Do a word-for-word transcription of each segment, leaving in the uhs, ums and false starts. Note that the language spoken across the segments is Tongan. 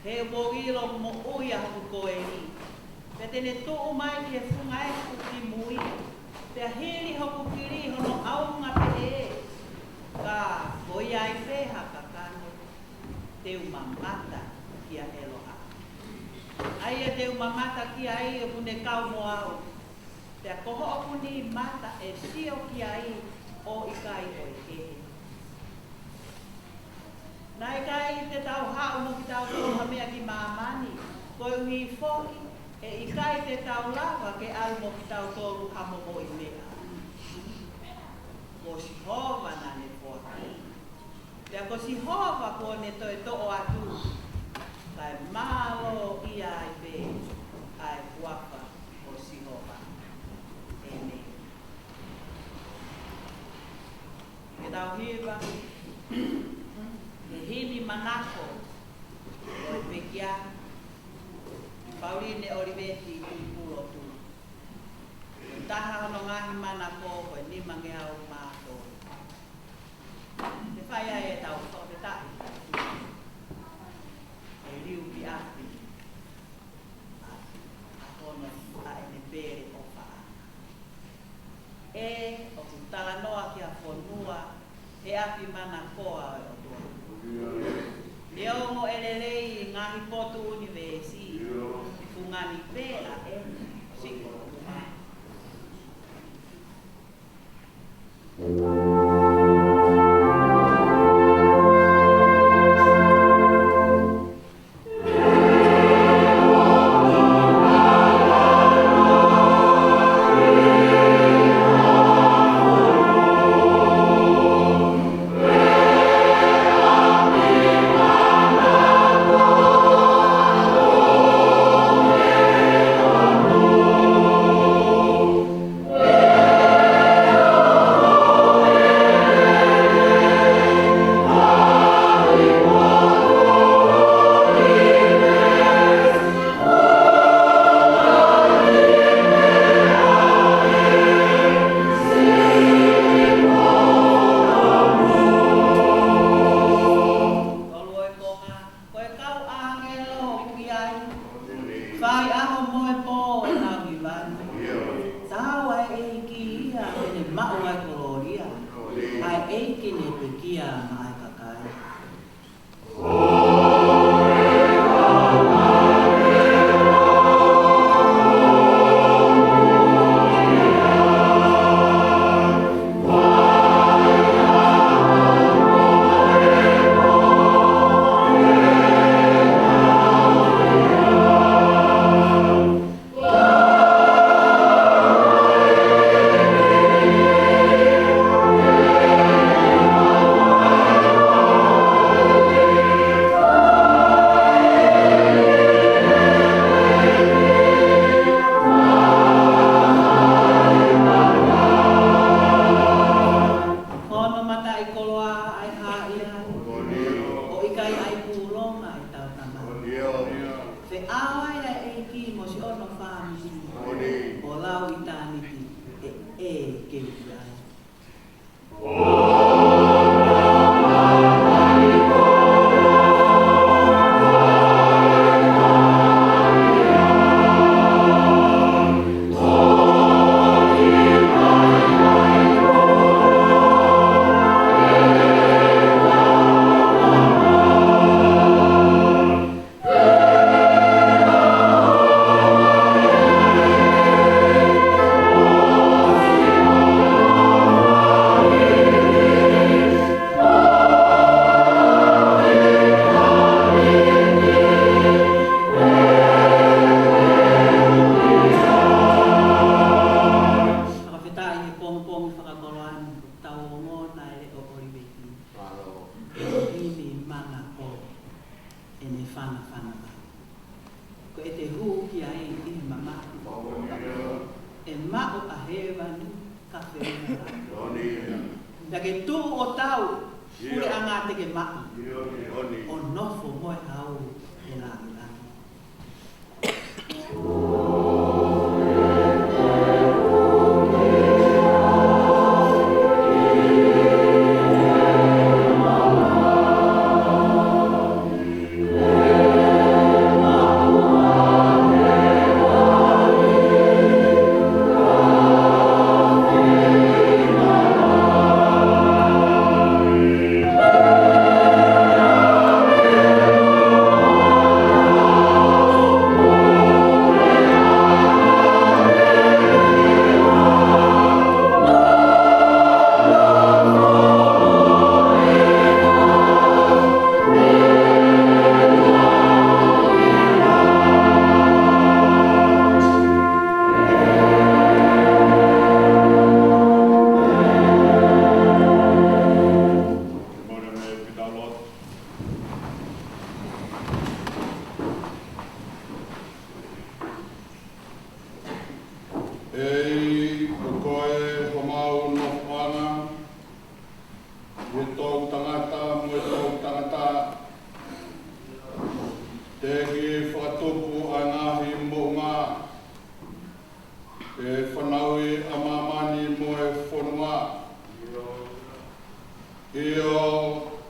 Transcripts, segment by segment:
He ʻoku ou ʻilo ʻoku moʻui ʻa hoku koeli, pea te ne tuʻu mai ki he funga efu kimui, pea hili hoku kili hono ʻaunga pehē, ka ko ia ai pē ha kakano, te u mamata kia ʻEloha. ʻA ia te u mamata ki ai ʻoku ne kau mo au, pea ko hoʻoku nima ʻe sio ki ai ʻo ʻikai ʻo e kehe. Naʻe ʻikai te tau haʻu mo kitautolu ha meʻa ki māmani, koeʻuhi foki ʻe ʻikai te tau lava ke ʻalu mo kitautolu ha momoʻi meʻa. Ko Sihova naʻa ne foaki. Pea ko Sihova kuo ne toe toʻo atu, kae mālō ia ai pē ʻa e huafa ʻo Sihova. ʻĒmeni. Ke tau hiva, he himi manako ʻo e pekia, Pauline Oliveti Tuʻipulotu. Taha hono ngaahi manako ko e nimangeau mā tolu. Te fai ai ʻetau fakafetaʻi. ʻE liu ki ʻapi. ʻA, ʻa hono, ʻa ʻene pele ʻofa. ʻE, ʻoku talanoa ki ha fonua, he ʻapi manakoa ʻo e ʻOtua. Neongo ʻe lelei ʻi he ngaahi potu ʻunivēsi, fungani pē ʻa ʻene siko. Ko e kau ʻāngelo ʻoku ʻi ai, fai ʻaho mo e pō ʻenau hiva ni. Tau ʻa e ʻEiki ia, te ne maʻu ʻa e kolōlia. ʻA e ʻEiki ne pekia maʻa e kakai. Ko hono mataʻikoloa ʻa e haʻia, ʻo ʻikai ʻa e pūlonga ʻetau Tamai. Feʻao ai ʻa e ʻEiki mo siʻono fāmili, ʻo lau ʻitāniti ʻe ʻe kei ai. Fakafetaʻi he pongipongi fakakoloa ni, tau ongoʻi ʻa e leʻo ʻo Oliveti. Himi manako ʻene fanafana. Ko e te hū ki ai ʻi he mamahi. ʻE maʻu ʻa hēvani ka fēfē. Pea ke tuʻu ʻo tau, puleʻanga te ke maʻu. ʻO nofo mo e hau he langilangi. ʻIo,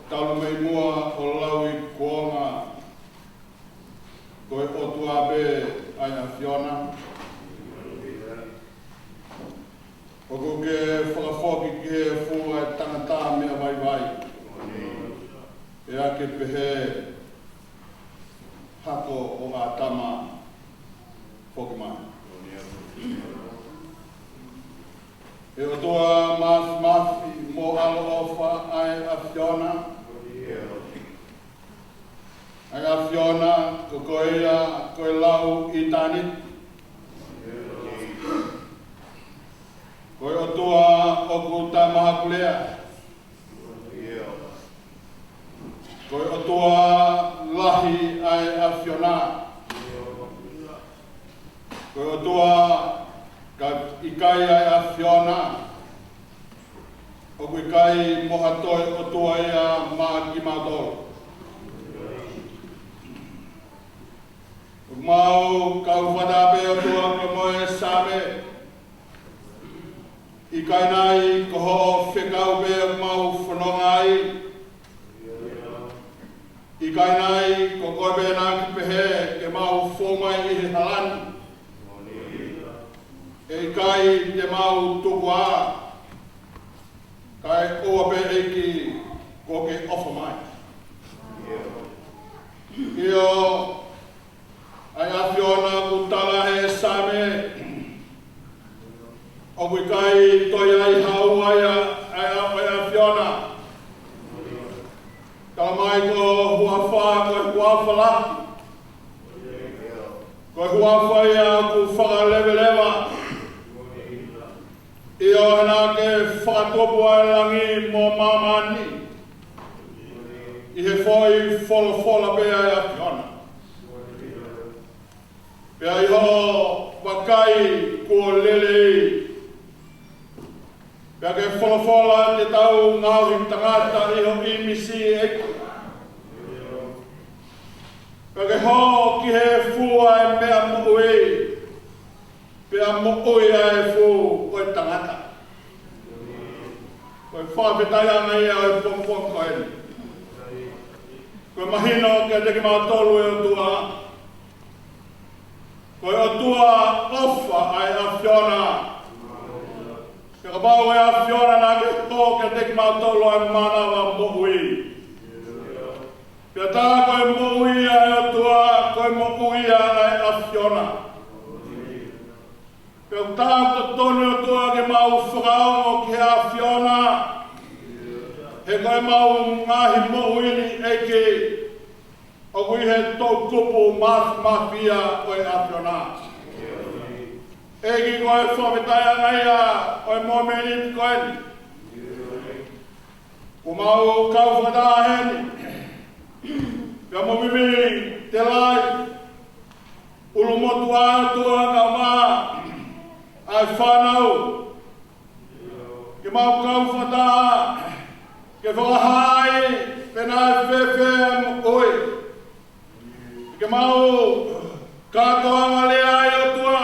talu mei muʻa ʻo lauikuonga, ko e ʻOtua pē ʻa e ʻAfiona. ʻOku ke fakafoki ki he efu ʻa e tangata meʻa vaivai, pea ke pehē, hako ʻo ʻĀtama, foki mai. ʻE ʻOtua māfimafi mo ʻaloʻofa ʻa e ʻAfiona. ʻA e ʻAfiona, ko koe ia, ko e lau ʻitāniti. Ko e ʻOtua ʻoku taʻemahakulea. Ko e ʻOtua lahi ʻa e ʻAfiona. Ko e ʻOtua ka ʻikai ʻa e ʻAfiona, ʻoku ʻikai mo ha toe ʻOtua ia maʻa kimautolu. ʻOku mau kau fakataha pē ʻOtua pea mo e Saame. ʻIkai nai ko hoʻo fekau pē ʻoku mau fononga ai? ʻIkai nai ko koe pē naʻa ke pehē ke mau fou mai ʻi he hala ni? ʻE ʻikai te mau tuku ā, kae ʻoua pē ʻEiki kuo ke ʻofa mai. ʻIo, ʻa e ʻAfiona ʻoku tala he Saame, ʻoku ʻikai toe ʻi ai ha ua ia ʻa e ʻa e ʻAfiona. Tala mai ko e huafa, ko e huafa lahi. Ko e huafa ia ʻoku fakaleveleva. ʻIo, he naʻa ke fakatupu ʻa e langi mo māmani ʻi he foʻi folofola pē ʻa e ʻAfiona. Pea ʻi hoʻo vakai kuo lelei, pea ke folofola te tau ngaohi tangata ʻi ho ʻīmisi, ʻEiki. Pea ke hoko ki he efu ʻa e meʻa moʻui, pea moʻui ʻa e efu ʻo e tangata. Ko e fakafetaʻiʻanga ia ʻo e pongipongi ko eni. Ko e mahino kiate kimautolu, ʻe ʻOtua, ko e ʻOtua ʻofa ʻa e ʻAfiona. Pea kapau ʻe ʻAfiona naʻa ke hoko kiate kimautolu ʻa e mānava moʻui. Pea tā ko e moʻui ʻa e ʻOtua, ko e moʻui ʻa e ʻAfiona. Pea tā ko totonu, ʻOtua, ke mau fakaongo ki he ʻAfiona, he ko e mau ngaahi moʻui ni, ʻEiki, ʻoku ʻi he toʻukupu māfimafi ia ʻo e ʻAfiona. ʻEiki, ko e fakafetaʻiʻanga ia ʻo e mōmeniti ko eni. Kuo mau kau fakataha heni pea mo Vivili Telai, ʻulumotuʻa, ʻOtua, kae ʻumaʻā ʻa e fānau, ke mau kau fakataha ke fakahā ai pe naʻe fēfē ʻa e moʻui. Ke mau kātoanga lea ai, ʻOtua,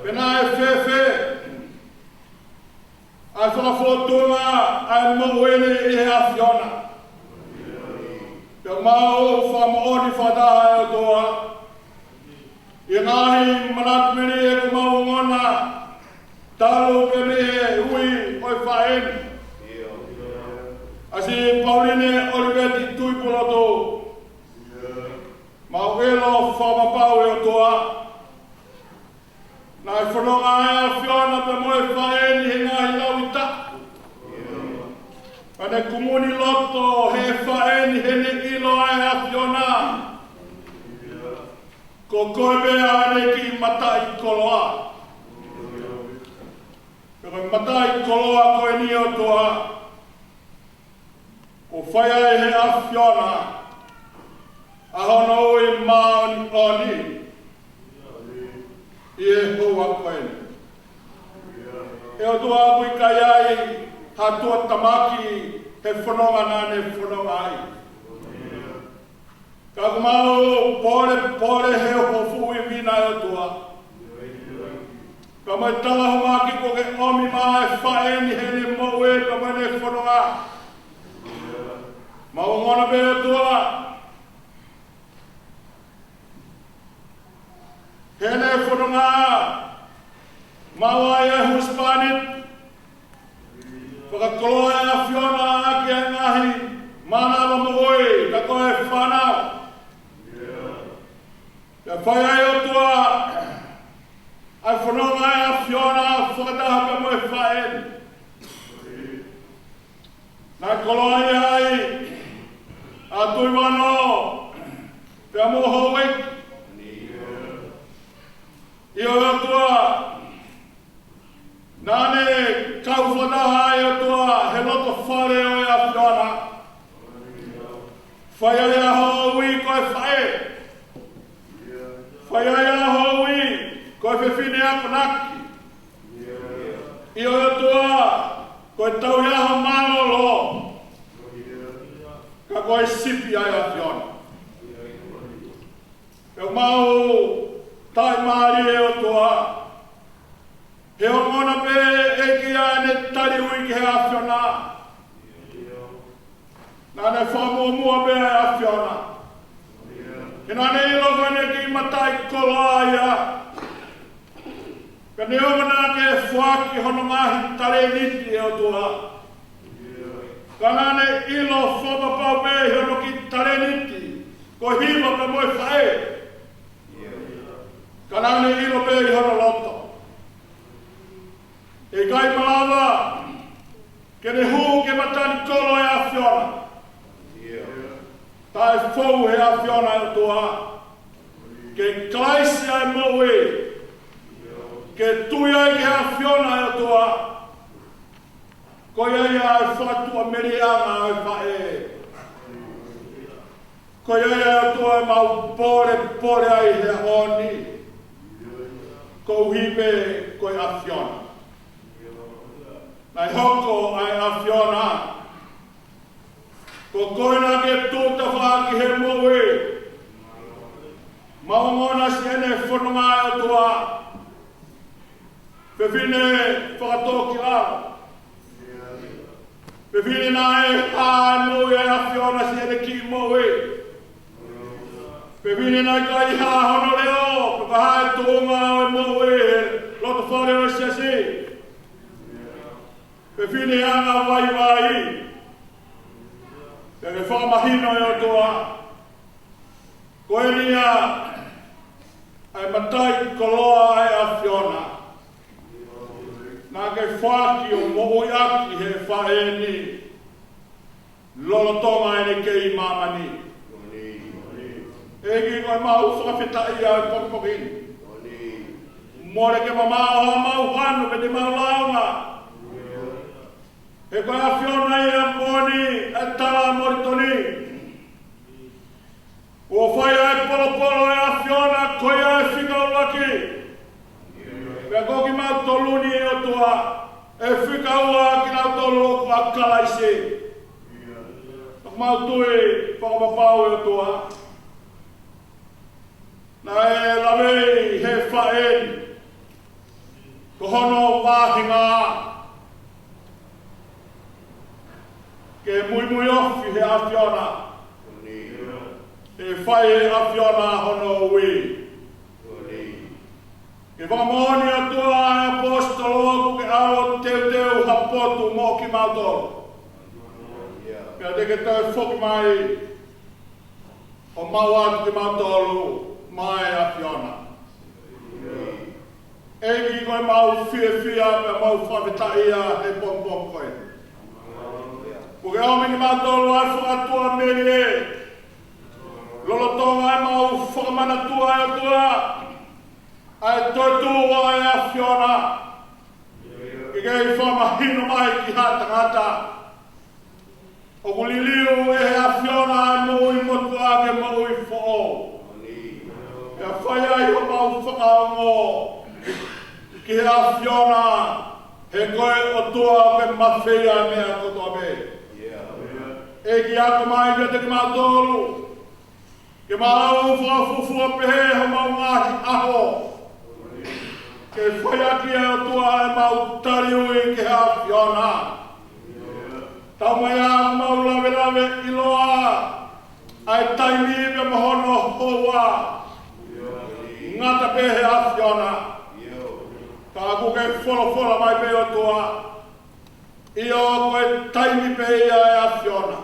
pe naʻe fēfē ʻa e fakafōtunga ʻa e moʻui ni ʻi he ʻAfiona. Pea mau fakamoʻoni fakataha, ʻe ʻOtua, ʻi he ngaahi manatu melie ʻoku mau ongona, talu pē mei he ui ʻo e faʻē ni, ʻa si Pauline ʻOliveti Tuʻipulotu. Mau ʻilo fakapapau, ʻe ʻOtua, naʻe fononga ʻa e ʻAfiona pea mo e faʻē ni he ngaahi lauʻi taʻu. Pea ne kumuni loto he faʻē ni heʻene ʻilo ʻa e ʻAfiona, ko koe pē ʻa ʻene kiʻi mataʻikoloa. Pea ko e mataʻikoloa ko eni, ʻOtua, kuo fai ai ʻe he ʻAfiona ʻa hono ui māʻoniʻoni ʻi he houa ko eni. ʻE ʻOtua, ʻoku ʻikai ai ha tuʻutāmaki he fononga naʻa ne fononga ai. Ka ʻoku mau pōlepole he hoʻo fuʻu ivi na, ʻe ʻOtua, pea mo e tālahumaki kuo ke ʻomi maʻa e faʻē ni heʻene moʻui pea mo ʻene fononga. Mau ongona pē ʻOtua, heʻene fononga, maʻu ai e husepāniti, fakakoloa e ʻAfiona ʻaki e ngaahi mānava moʻui, ka ko e fānau. Pea fai ai ʻOtua, ʻa e fononga e ʻAfiona fakataha pea mo e faʻē. Naʻe koloaʻia ai ʻa Tuʻivano pea mo Houʻeiki. ʻIo ʻOtua, naʻa ne kau fakataha ai ʻOtua he loto fale ʻo e ʻAfiona. Fai ai ʻa Houʻeiki ko e faʻē. Fai ai ʻa Houʻeiki ko e fefine akonaki. ʻIo ʻOtua, ko e tauhi ʻaho mālōlō. Ka ko e sipi ʻa e ʻAfiona. ʻOku mau taʻimālie ʻOtua, he ongona pē ʻEiki ʻa ʻene tali ui ki he ʻAfiona. Naʻa ne fakamuʻomuʻa pē ʻa e ʻAfiona. He naʻa ne ʻilo ko ʻene kiʻi mataʻikoloa ia. Ka neongo naʻa ke foaki hono ngaahi talēniti ʻe ʻOtua, ka naʻa ne ʻilo fakapapau pē ʻi hono kiʻi talēniti ko e hiva pea mo e faʻē. Ka naʻa ne ʻilo pē ʻi hono loto, ʻe ʻikai malava ke ne hū ki he matanikolo ʻo e ʻAfiona. Taʻefou he ʻAfiona ʻe ʻOtua. Ke Kalaisi ʻa e moʻui. Ke tui ai ki he ʻAfiona ʻe ʻOtua. Ko ia ia ʻa e fakatuʻamelieʻanga ʻo e faʻē. Ko ia ia ʻOtua ʻemau pōlepole ai he ʻaho ni. Koeʻuhi pē ko e ʻAfiona. Naʻe hoko ʻa e ʻAfiona ko koe naʻa ke tuʻu tafaʻaki he moʻui. Mau ongona siʻene fononga ʻe ʻOtua. Fefine fakatōkilalo. Fefine naʻe hā e moʻui ʻa e ʻAfiona siʻene kiʻi moʻui. Fefine naʻe ʻikai hā hono leʻo, pe ko e hā e tuʻunga ʻo e moʻui he loto fale ʻo e siasi. Fefine anga vaivai. Pea ke fakamahino ʻe ʻOtua, ko eni ia ʻa e mataʻikoloa ʻa e ʻAfiona naʻa ke foaki ʻo moʻui ʻaki he faʻē ni lolotonga ʻene kei ʻi māmani. ʻEiki, ko ʻemau fakafetaʻi ʻa e pongipongi ni. Mole ke mamaʻo haʻamau hanu pea te mau lāunga. He ko e ʻAfiona ia moʻoni ʻa e tala Molitoni. ʻOku fai ʻa e polopolo ʻa e ʻAfiona, ko ia ʻa e fika ʻuluaki. Pea ko kimautolu ni ʻe ʻOtua, ʻe fika ua kinautolu ʻoku ʻa Kalaisi. Mau tui fakapapau ʻe ʻOtua, naʻe lavei he faʻē ni ko hono vahevahe ke muimui ofi he ʻAfiona. ʻE fai he ʻAfiona hono ui. Ke fakamoʻoni ʻOtua ʻa e ʻaposetolo kuo ke ʻalu ʻo teuteu ha potu mo kimautolu. Pea te ke toe foki mai ʻo maʻu atu kimautolu maʻa e ʻAfiona. ʻEiki, ko ʻemau fiefia pea mau fakafetaʻi ʻa e pongipongi ko eni. Kuo ke ʻomi kimautolu ʻa e fakatuʻamelie lolotonga ʻemau fakamanatua ʻe ʻOtua ʻa e toetuʻu ʻa e ʻAfiona. Ke kei fakamahino mai ki ha tangata ʻoku liliu ʻe he ʻAfiona ʻa e moʻui motuʻa ke moʻui foʻou. Pea fai ai homau fakaongo ki he ʻAfiona, he ko e ʻOtua ʻoku ke mafeia ʻa e meʻa kotoa pē. ʻEiki, ako mai kiate kimautolu ke mau fakafuofua pehē homau ngaahi ʻaho ke fai ʻaki ʻe ʻOtua ʻemau tali ui ki he ʻAfiona. Tau mai ā mau lave lave ʻiloa ʻa e taimi pea mo hono houa. Ngata pē he ʻAfiona. Ka ʻoku ke folofola mai pē ʻOtua. ʻIo, ko e taimi pē ia ʻa e ʻAfiona.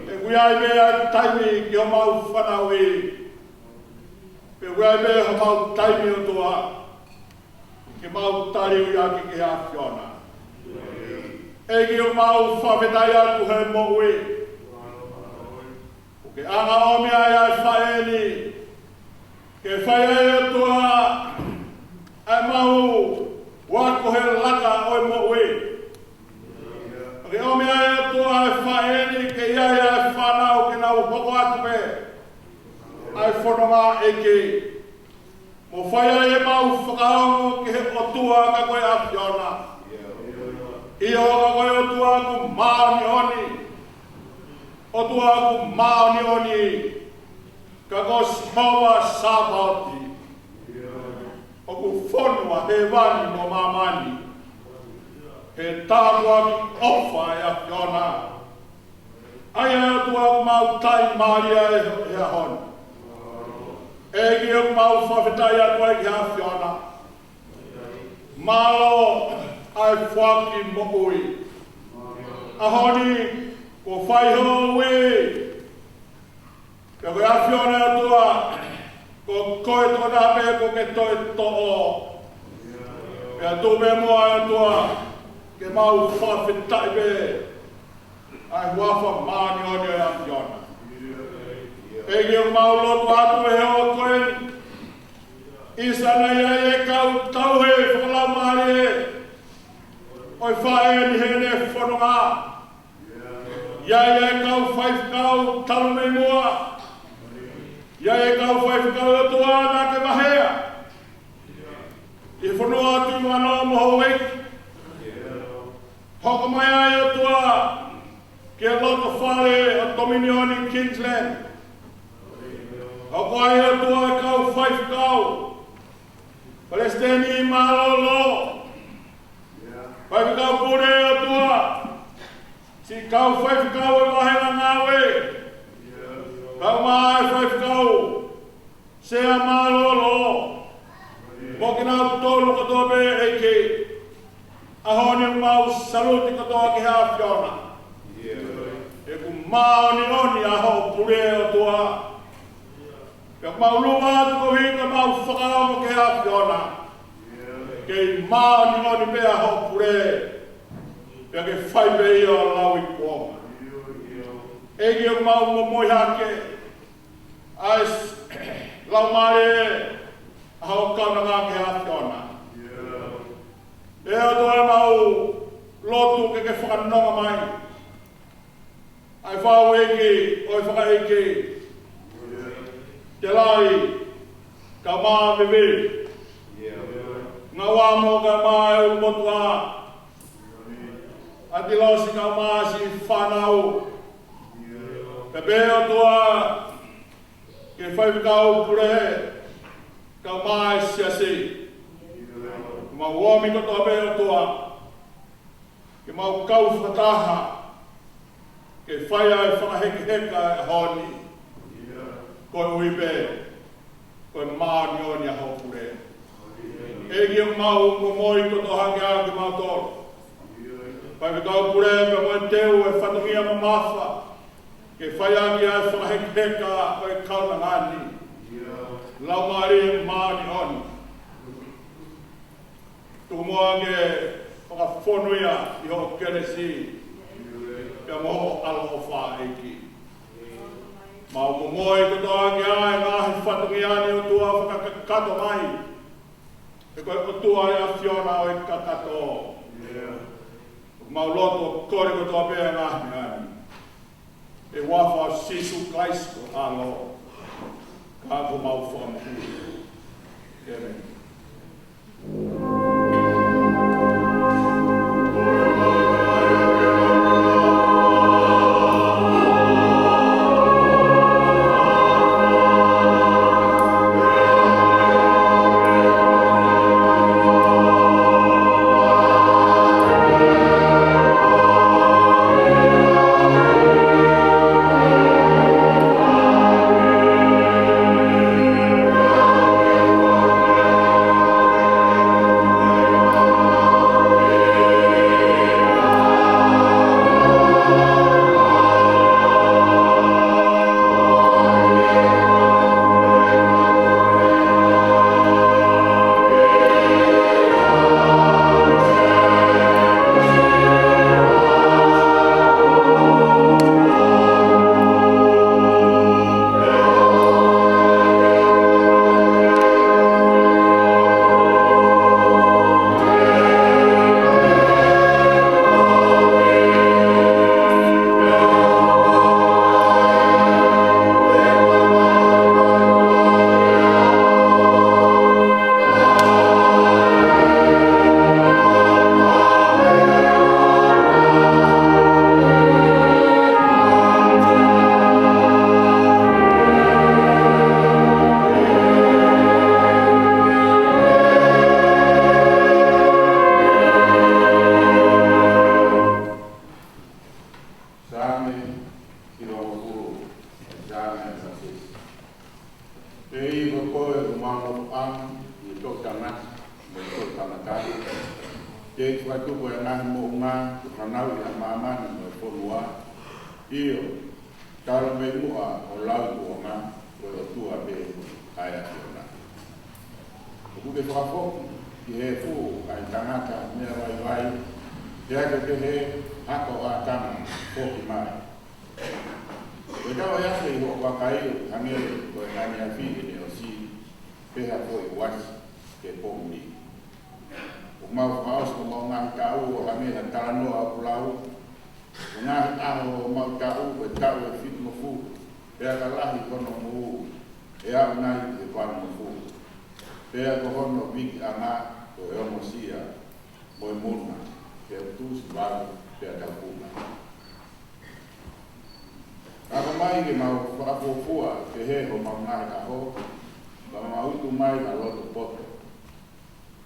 ʻOku ʻi ai pē ʻa e taimi ki homau fanauʻi. Pea ʻoku ʻi ai pē homau taimi ʻOtua. Ke mau tali ʻuhinga ki he ʻAfiona. ʻEiki ʻoku mau fakafetaʻi atu he moʻui. ʻOku ke ʻange ʻo ʻomi ai ʻa e faʻē ni. Ke fai ai ʻOtua ʻa e mau ako he laka ʻo e moʻui. ʻOku ke ʻomi ai ʻOtua ʻa e faʻē ni ke ʻi ai ʻa e fānau ke nau hoko atu pē ʻa e fononga ʻEiki. Mo fai ai ʻemau fakaongo ki he ʻOtua ka ko e ʻAfiona. ʻIo ka ko e ʻOtua ʻoku māʻoniʻoni. ʻOtua ʻoku māʻoniʻoni. Ka ko Sihova Sāpaoti. ʻOku fonu ʻa hēvani mo māmani. He tāpuaki ʻofa ʻa e ʻAfiona. ʻA ia ʻOtua ʻoku mau tali mālie he, he ʻaho ni. ʻEiki ʻoku mau fakafetaʻi atu ai ki he ʻAfiona. Mālō ʻa e foaki moʻui. ʻAho ni kuo fai hoʻo ui. Pea ko e ʻAfiona ʻOtua, ko koe tokona pē ʻoku ke toe toʻo. Pea tuʻu pē muʻa ʻOtua, ke mau fakafetaʻi pē ʻa e huafa māʻoniʻoni ʻo e ʻAfiona. ʻEiki ʻoku mau lotu atu he ʻaho ko eni. ʻIsa naʻe ʻi ai e kau tauhi fakalaumālie ʻo e faʻē ni heʻene fononga. ʻI ai e kau faifekau talu mei muʻa. ʻI ai e kau faifekau ʻOtua naʻa ke vahea ʻi he fonua Tuʻivakanō mo Houʻeiki. Hoko mai ai ʻOtua ki he loto fale ʻo Dominion Kingsland. Hoko ai ʻOtua e kau faifekau. Palesiteni mālōlō. Faifekau pule ʻOtua. Siʻi kau faifekau ʻo e vāhenga ngāue. Kau mai faifekau. Sea mālōlō. Mo kinautolu kotoa pē ʻEiki. ʻAho ni mau salute kotoa ki he ʻAfiona. ʻOku māʻoniʻoni ʻa hoʻo pule ʻOtua. Pea mau lava atu ko hika mau fakaongo ki he ʻAfiona. Kei māʻoniʻoni pē ʻa hoʻo pule. Pea ke fai pē ia ʻo lauikuonga. ʻEiki ʻoku mau momoi hake. ʻA e s-, laumālie ʻa hoʻo kaunanga ki he ʻAfiona. ʻE ʻOtua mau lotu ke ke fakanonga mai. ʻA e fāʻū ʻeiki, ʻo e fakaʻeiki. Telai, kau mai Vivi. Ngauamo kau mai ʻUlumotuʻa. ʻAtilosi kau mai siʻi fānau. Pea pehē ʻOtua, ki he faifekau pule, kau mai siasi. Mau ʻomi kotoa pē ʻOtua. Ke mau kau fakataha, ke fai ʻa e fakahekeheka ʻo e ʻaho ni. Koeʻuhi pē, ko e māʻoniʻoni ʻa hoʻo pule. ʻEiki ʻoku mau momoi kotoa hake ʻa kimautolu. Faifekau pule pea mo e teu ʻo e fatongia mamafa. Ke fai ʻaki ʻa e fakahekeheka ʻo e kaunanga ni. Laumālie Māʻoniʻoni. Tuku muʻa ke fakafonu ia ʻi hoʻo kelesi. Pea mo hoʻo ʻaloʻofa ʻEiki. Mau momoi kotoa hake ʻa e ngaahi fatongia ni ʻOtua fakakakato mai. He ko e ʻOtua ʻa e ʻAfiona ʻo e kakato. Mau lotu ʻo kole kotoa pē ʻa e ngaahi meʻa ni. ʻI he huafa ʻo Sīsū Kalaisi ko e ʻAlo, ka ko homau Fakamoʻui. ʻĒmeni. Fakatupu e ngaahi moʻunga, ko e fānau ʻi he māmani mo e fonua. ʻIo, talu mei muʻa ʻo lauikuonga, ko e ʻOtua pē ʻa e ʻAfiona. ʻOku ke fakafoki ki he efu ʻa e tangata meʻa vaivai, pea ke pehē, Hako ʻa Tama, foki mai. Ko e tau e afe ʻi hoʻo vakai ʻoku hangē ko e ngaahi afi ʻi he ʻosi, pea foʻi uasi ke pōmuli. ʻOku mau fakaʻosi homau ngaahi taʻu ʻo hangē ha talanoa ʻoku lau. Ko e ngaahi ʻaho homau taʻu ko e taʻu ʻe fitungofulu, pea ka lahi hono moʻui ʻe aʻu nai ki he valungofulu. Pea ko hono vikiʻanga ko e ongosia mo e muna, pea tuʻusi valu pea taupunga. Ka ko mai ke mau fakafuofua pehē homau ngaahi ʻaho, ka mau utu mai ha lotu poto.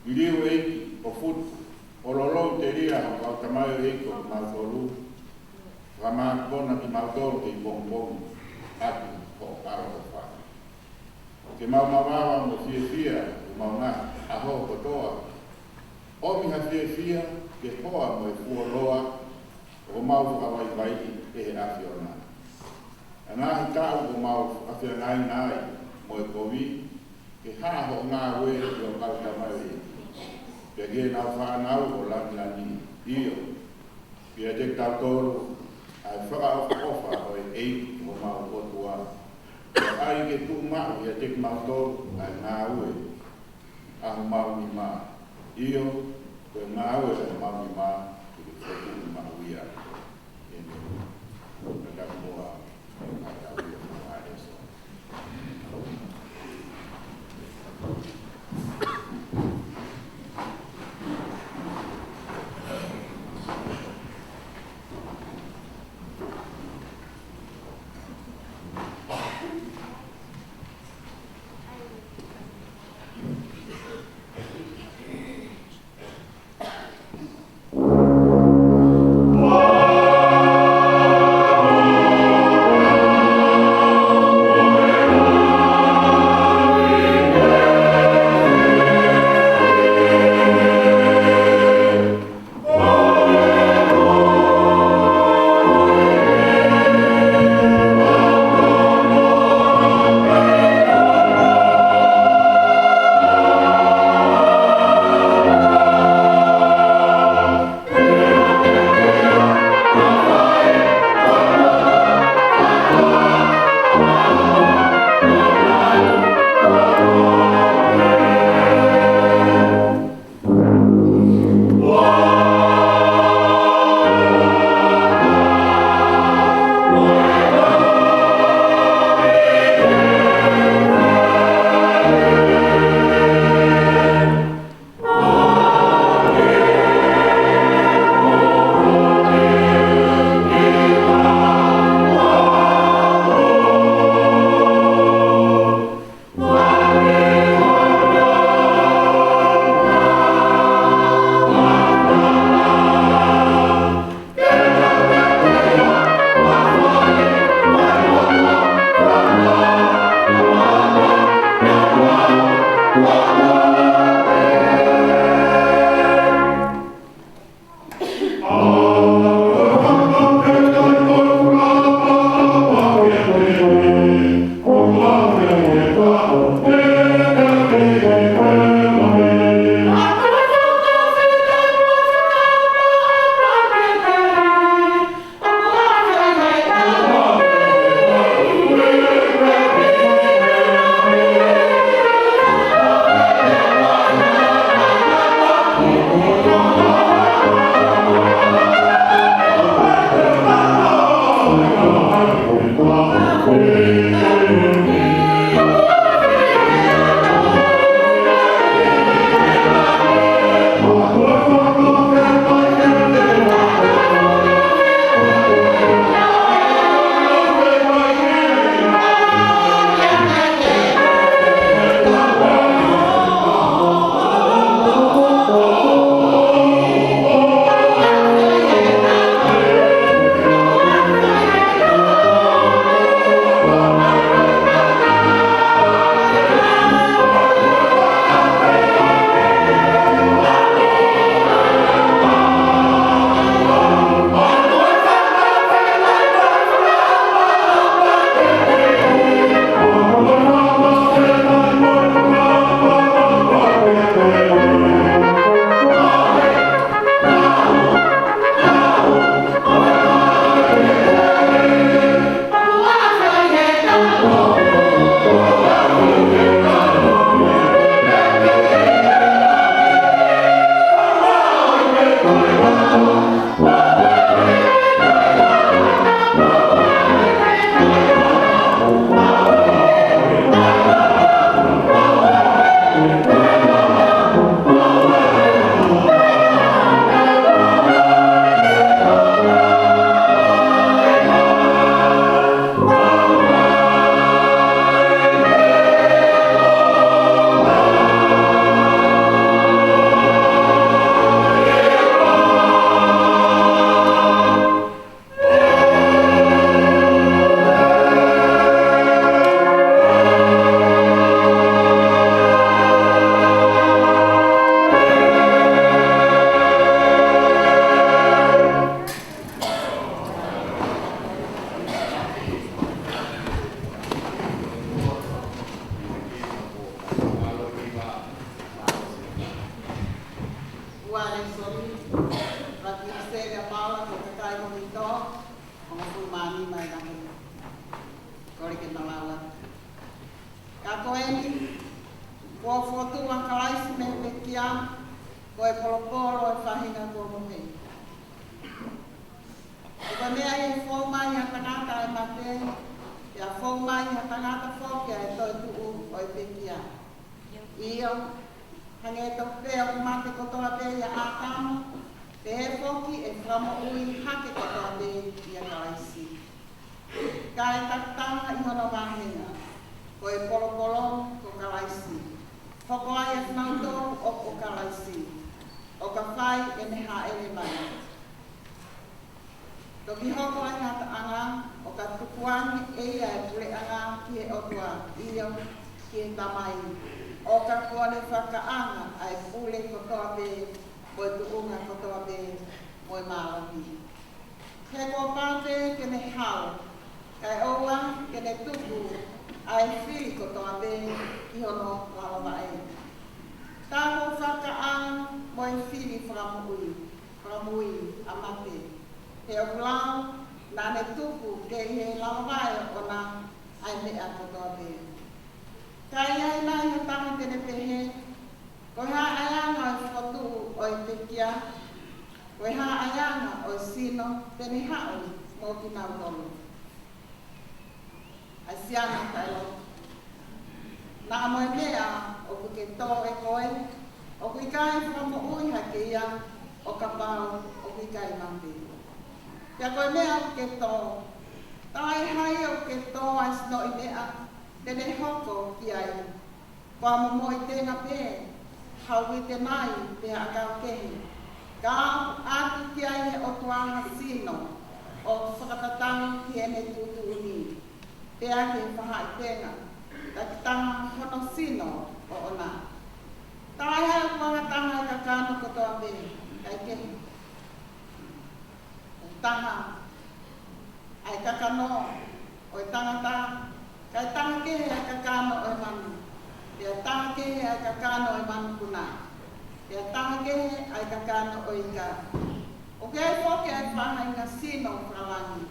Liliu ʻEiki ʻo futu, ʻo lolou telia ho kau tamaioʻeiki ʻo kimautolu, fakamākona kimautolu kei pongipongi ʻaki hoʻo ʻaloʻofa. Ke mau mavahe mo fiefia ʻi homau ngaahi ʻaho kotoa. ʻOmi ha fiefia ke hoa mo e fuoloa ʻo homau fakavaivaiʻi ʻe he ʻAfiona. ʻA e ngaahi taʻu ʻoku mau fakafeangai nai mo e kovi, ke hā hoʻo ngāue ʻi ho kau tamaioʻeiki, pea ke nau fānau ʻo langilangi. ʻIo, pea ʻiate kitautolu ʻa e fakaʻofoʻofa ʻo e ʻEiki ko homau ʻOtua. Pea ʻai ke tuʻu maʻu ʻiate kimautolu ʻa e ngāue ʻa homau nima. ʻIo, ko e ngāue ʻa homau nima, ke ke fotu maʻu ia. ʻĒmeni. Kātaki muʻa ʻa e tau ia mo e lēsoni. Tō, hongofulu mā nima e kapu. Kole ke ma lau atu. Ka ko eni, kuo fokotuʻu ʻa Kalaisi mei he pekia, ko e polopolo ʻo e faʻahinga kuo mohe. He ko e meʻa ʻi he fou mai ʻa e tangata ʻa e mate, pea fou mai ʻa e tangata foki ʻa e toetuʻu ʻo e pekia. ʻIo, hangē tofu pē ʻoku mate kotoa pē ʻia ʻĀtama, pehē foki ʻe fakamoʻui hake kotoa pē ʻia Kalaisi. Ka ʻe takitaha ʻi hono vāhenga, ko e polopolo ko Kalaisi. Hoko ai ʻa kinautolu ʻoku ʻo Kalaisi, ʻo ka fai ʻene hāʻele mai. Toki hoko ʻa e ngataʻanga, ʻo ka tukuange ʻe ia ʻa e puleʻanga ki he ʻOtua, ʻio, ki he Tamai, ʻo ka kuo ne fakaʻanga ʻa e pule kotoa pē, mo e tuʻunga kotoa pē, mo e mālohi. He kuo pau pē ke ne hao, kae ʻoua ke ne tuku ʻa e fili kotoa pē ki hono lalo vaʻe. Tā ko e fakaʻanga mo e fili fakamoʻui, fakamoʻui ʻa mate. He ʻoku lau, naʻa ne tuku ke ʻi he lalo vaʻe ʻoʻona ʻa e meʻa kotoa pē. Ka ʻi ai nai ha taha te ne pehē, ko e hā ʻa e anga ʻo e fokotuʻu ʻo e pekia, ko e hā ʻa e anga ʻo e sino te ne haʻu mo kinautolu? ʻA e siana taʻelotu. Naʻa mo e meʻa ʻoku ke tō ʻe koe, ʻoku ʻikai fakamoʻui hake ia, ʻo kapau ʻoku ʻikai mate. Pea ko e meʻa ʻoku ke tō, tā ʻe hai ʻoku ke tō ʻa e sinoʻi meʻa, te ne hoko ki ai. Ko ha momoʻi tenga pē, ha uite nai, pe ha ʻakau kehe. Ka ʻoatu ki ai ʻe he ʻOtua ha sino, ʻo fakatatau ki heʻene tuʻutuʻuni. Pea ki he faʻahi tenga, takitaha hono sino ʻoʻona. Tā ʻe hai ʻoku fakataha ʻa e kakano kotoa pē, kae kehe. Taha ʻa e kakano ʻo e tangata, kae taha kehe ʻa e kakano ʻo e manu, pea taha kehe ʻa e kakano ʻo e manu puna, pea taha kehe ʻa e kakano ʻo e ika. ʻOku ʻi ai foki ʻa e faʻahinga sino fakalangi,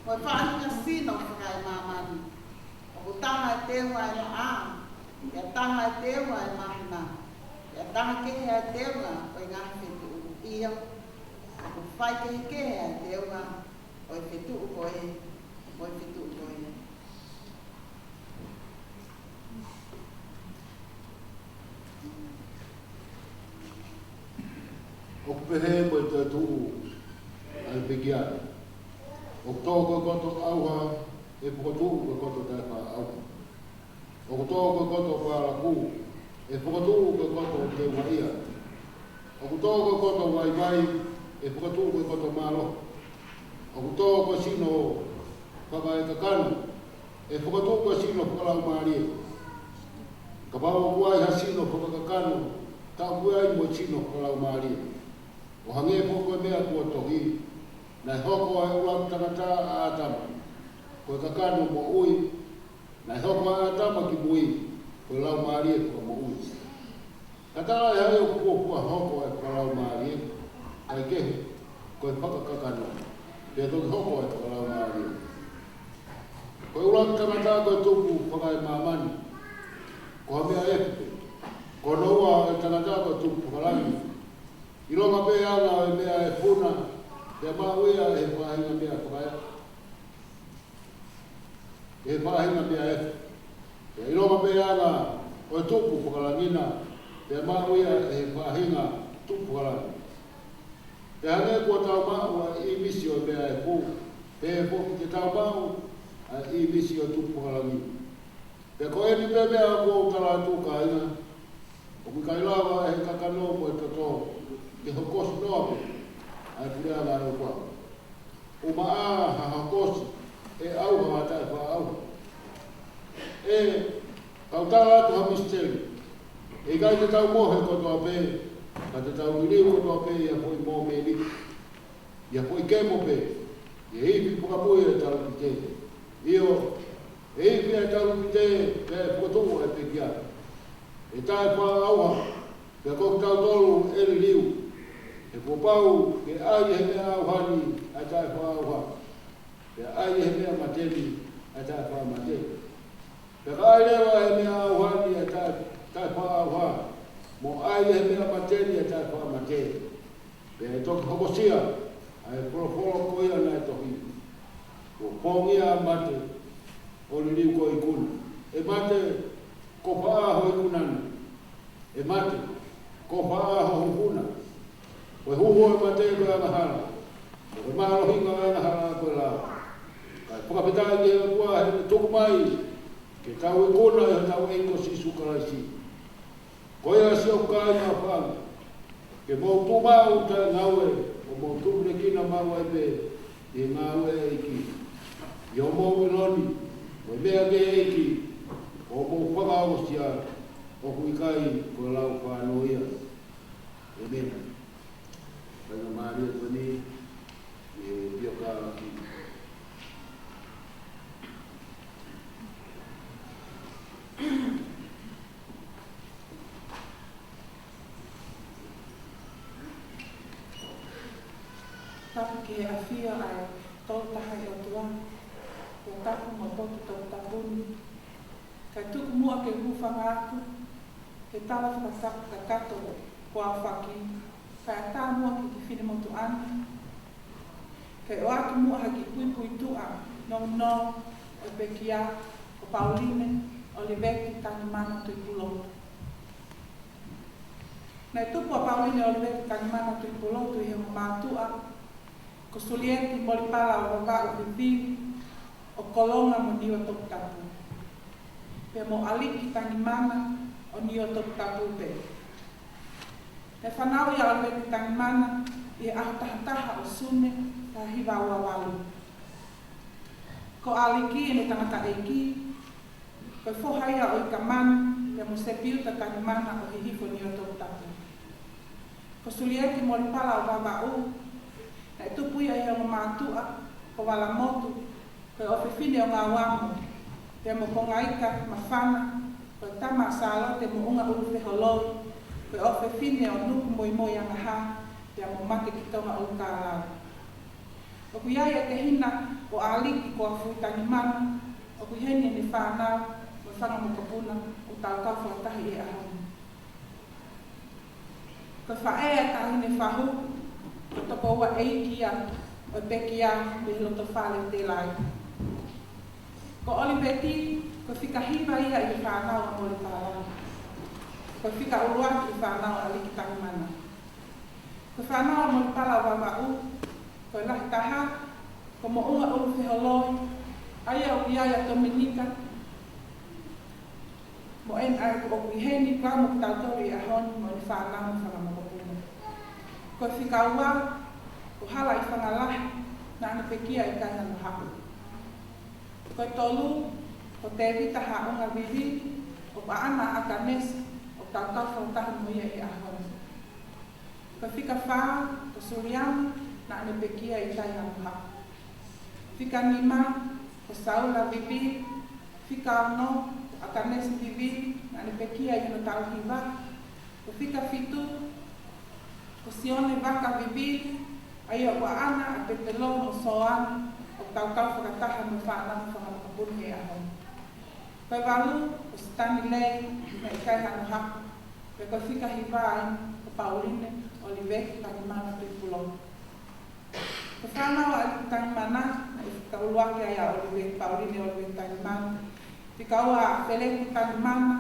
mo e faʻahinga sino fakaemāmani. ʻOku taha ʻa e teunga ʻo e laʻā, pea taha ʻa e teunga ʻo e māhina, pea taha kehe ʻa e teunga ʻo e ngaahi fetuʻu. ʻIo, ʻoku faikehekehe ʻa e teunga ʻo e fetuʻu ko ē, ʻo e fetuʻu ko ē. ʻOku pehē ko e toetuʻu ʻa e pekia. ʻOku tō ko e koto ʻauha, ʻe fokotuʻu ko e koto taʻefakaʻauha. ʻOku tō ko e koto pālaku, ʻe fokotuʻu ko e koto teuhaʻia. ʻOku tō ko e koto vaivai, ʻe fokotuʻu ko e koto mālohi. ʻOku tō ko e sino fakaekakano, ʻe fokotuʻu ko e sino fakalaumālie. Kapau ʻoku ʻi ai ha sino fakakakano, tā ʻoku ʻi ai mo e sino fakalaumālie. ʻO hangē foki ko e meʻa kuo tohi, naʻe hoko ʻa e ʻuluaki tangata ʻa ʻĀtama, ko e kakano moʻui, naʻe hoko ʻa ʻĀtama ki mui, ko e laumālie fakamoʻui. Ka tā ʻe hai ʻoku fuofua hoko ʻa e fakalaumālie, kae kehe, ko e fakakakano, pea toki hoko ʻa e fakalaumālie. Ko e ʻuluaki tangata ko e tupu fakaemāmani, ko ha meʻa efu pē. Ko hono ua ʻo e tangata ko e tupu fakalangi. ʻIlonga pē ʻa e anga ʻo e meʻa efu na, pea maʻu ia ʻe he faʻahinga meʻa fakaefu. ʻE he faʻahinga meʻa efu. Pea ʻilonga pē ʻa e anga ʻo e tupu fakalangi na, pea maʻu ia ʻe he faʻahinga tupu fakalangi. Pea hangē kuo tau maʻu ʻa e ʻīmisi ʻo e meʻa efu, pehē foki te tau maʻu ʻa e ʻīmisi ʻo e tupu fakalangi. Pea ko eni pē meʻa ʻoku ou tala atu, kāinga, ʻoku ʻikai lava ʻe he kakano mo e toto ke hokosi noa pē ʻa e puleʻanga ʻo e ʻOtua. ʻUmaʻā ha hokosi ʻe ʻauha ʻa e taʻefakaʻauha. ʻE, kau tala atu ha misiteli. ʻE ʻikai te tau mohe kotoa pē, ka te tau liliu kotoa pē ʻi ha foʻi mōmeniti, ʻi ha foʻi kemo pē, ʻi he ifi fakamui ʻa e talupite. ʻIo, ʻe ifi ʻa e talupite, pea ʻe fokotuʻu ʻa e pekia. ʻE taʻefakaʻauha, pea ko kitautolu ʻe liliu. He kuo pau ke ʻai ʻe he meʻa ʻauha ni ʻa e taʻefaʻaʻauha, pea ʻai ʻe he meʻa mate ni ʻa e taʻefaʻamate. Pea ka ʻai leva ʻe he meʻa ʻauha ni ʻa e taʻe-, taʻefaʻaʻauha, mo ʻai ʻe he meʻa mate ni ʻa e taʻefaʻamate, pea ʻe toki hokosia ʻa e folofola ko ia naʻe tohi: Kuo pongia ʻa mate, ʻo liliu ko e ikuna. ʻE mate, ko fē ho ikuna ni? ʻE mate, ko fē ho hukuna? Ko e huhu ʻo e mate ko e angahala, ko e mālohinga ʻo e angahala ko e lao. Kae fakafetaʻi ki he ʻOtua heʻene tuku mai ke tau ikuna ʻi hotau ʻEiki ko Sīsū Kalaisi. Ko ia, siʻoku kāinga ʻofaʻanga, ke mou tuʻu maʻu taʻengaue, ʻo mou tupulekina maʻu ai pē ʻi he ngāue ʻa e ʻEiki, ʻi hoʻomou ʻilo ni ko e meʻa ki he ʻEiki, ko hoʻomou fakaongosia, ʻoku ʻikai ko e lau fānau ia. ʻĒmeni. Faingamālie ko eni ʻi he pioka ki Tapu ki he ʻafio ʻa e Tolu Tahaʻi ʻOtua, ʻo tapu mo potu toputapu ni. Kae tuku muʻa ke u hūfanga atu he tala fakatapu kakato kuo aofaki, kae ʻatā muʻa ki he kiʻi finemotuʻa ni, ke ʻoatu muʻa ha kiʻi puipuituʻa nounou ʻo e pekia ko Pauline ʻOliveti Tangimana Tuʻipulotu. Naʻe tupu ʻa Pauline ʻOliveti Tangimana Tuʻipulotu ʻi he ongo mātuʻa ko Sulieti Molipala ʻo Vavaʻu Vivili, ʻo Kolonga mo Niuatoputapu, pea mo ʻAliki Tangimana ʻo Niuatoputapu pē. Naʻe fānau ʻa ʻOliveti Tangimana ʻi he ʻaho taha taha ʻo Sune taha hiva ua valu. Ko ʻAliki ʻene tangataʻeiki, ko e foha ia ʻo ʻIkamanu pea mo Sepiuta Tangimana ʻo Hihifo Niuatoputapu. Ko Sulieti Molipala ʻo Vavaʻu, naʻe tupu ia ʻi he ongo mātuʻa ko Valamotu, ko e ʻofefine ʻo Ngauamo, pea mo Kongaika Mafana, ko e tama ʻa Sālote Moʻunga ʻUlufeholoi, ko e ʻofefine ʻo Nuku Moimoiangahā, pea mo Mate ki Tonga ʻUlukālala. ʻOku ʻi ai e tehina ʻo ʻAliki ko Afui Tangimana, ʻoku ʻi heni ʻene fānau mo e fanga mokopuna ʻoku tau kau fakataha ʻi he ʻaho ni. Ko e faʻē ʻa e Taʻahine Fahu, ko e tokoua ʻeiki ia ʻo e pekia mei he loto fale Telai. Ko ʻOliveti, ko e fika hiva ia ʻi he fānau ʻa Molipala. Ko e fika ʻuluaki ʻi he fānau ʻa ʻAliki Tangimana. Ko e fānau ʻa Molipala ʻo Vavaʻu, ko e lahi taha ko Moʻunga ʻUlufeholoi, ʻa ia ʻoku ʻi ai ʻa Tominika, mo ʻene ʻai ʻoku ʻi heni kau mo kitautolu ʻi he ʻaho ni mo ʻene fānau mo e fanga mokopuna. Ko e fika ua ko Halaʻifangalahi, naʻa ne pekia ʻi Kaihanohaku. Ko e tolu ko Tēvita Haʻunga Vivili, ʻoku ʻaʻana ʻa ʻAkanesi, ʻoku tau kau fakataha mo ia ʻi he ʻaho ni. Ko e fika fā ko Suliana, naʻa ne pekia ʻi Kaihanohaku. Fika nima ko Saula Vivili. Fika ono ko ʻAkanesi Vivili, naʻa ne pekia ʻi hono taʻu hiva. Ko e fika fitu ko Sione Vaka Vivili, ʻa ia ʻoku ʻaʻana ʻa Petelo mo Soane, ʻoku tau kau fakataha mo e fānau mo e fanga mokopuna he ʻaho ni. Ko e valu ko Sitanilei, naʻe ʻi Kaihanohaku. Pea ko e fika hiva eni ko Pauline ʻOliveti Tangimana Tuʻipulotu. Ko e fānau ʻa ʻAliki Tangimana, naʻe fika ʻuluaki ai ʻa ʻOliveti, Pauline ʻOliveti Tangimana. Fika ua Feleti Tangimana,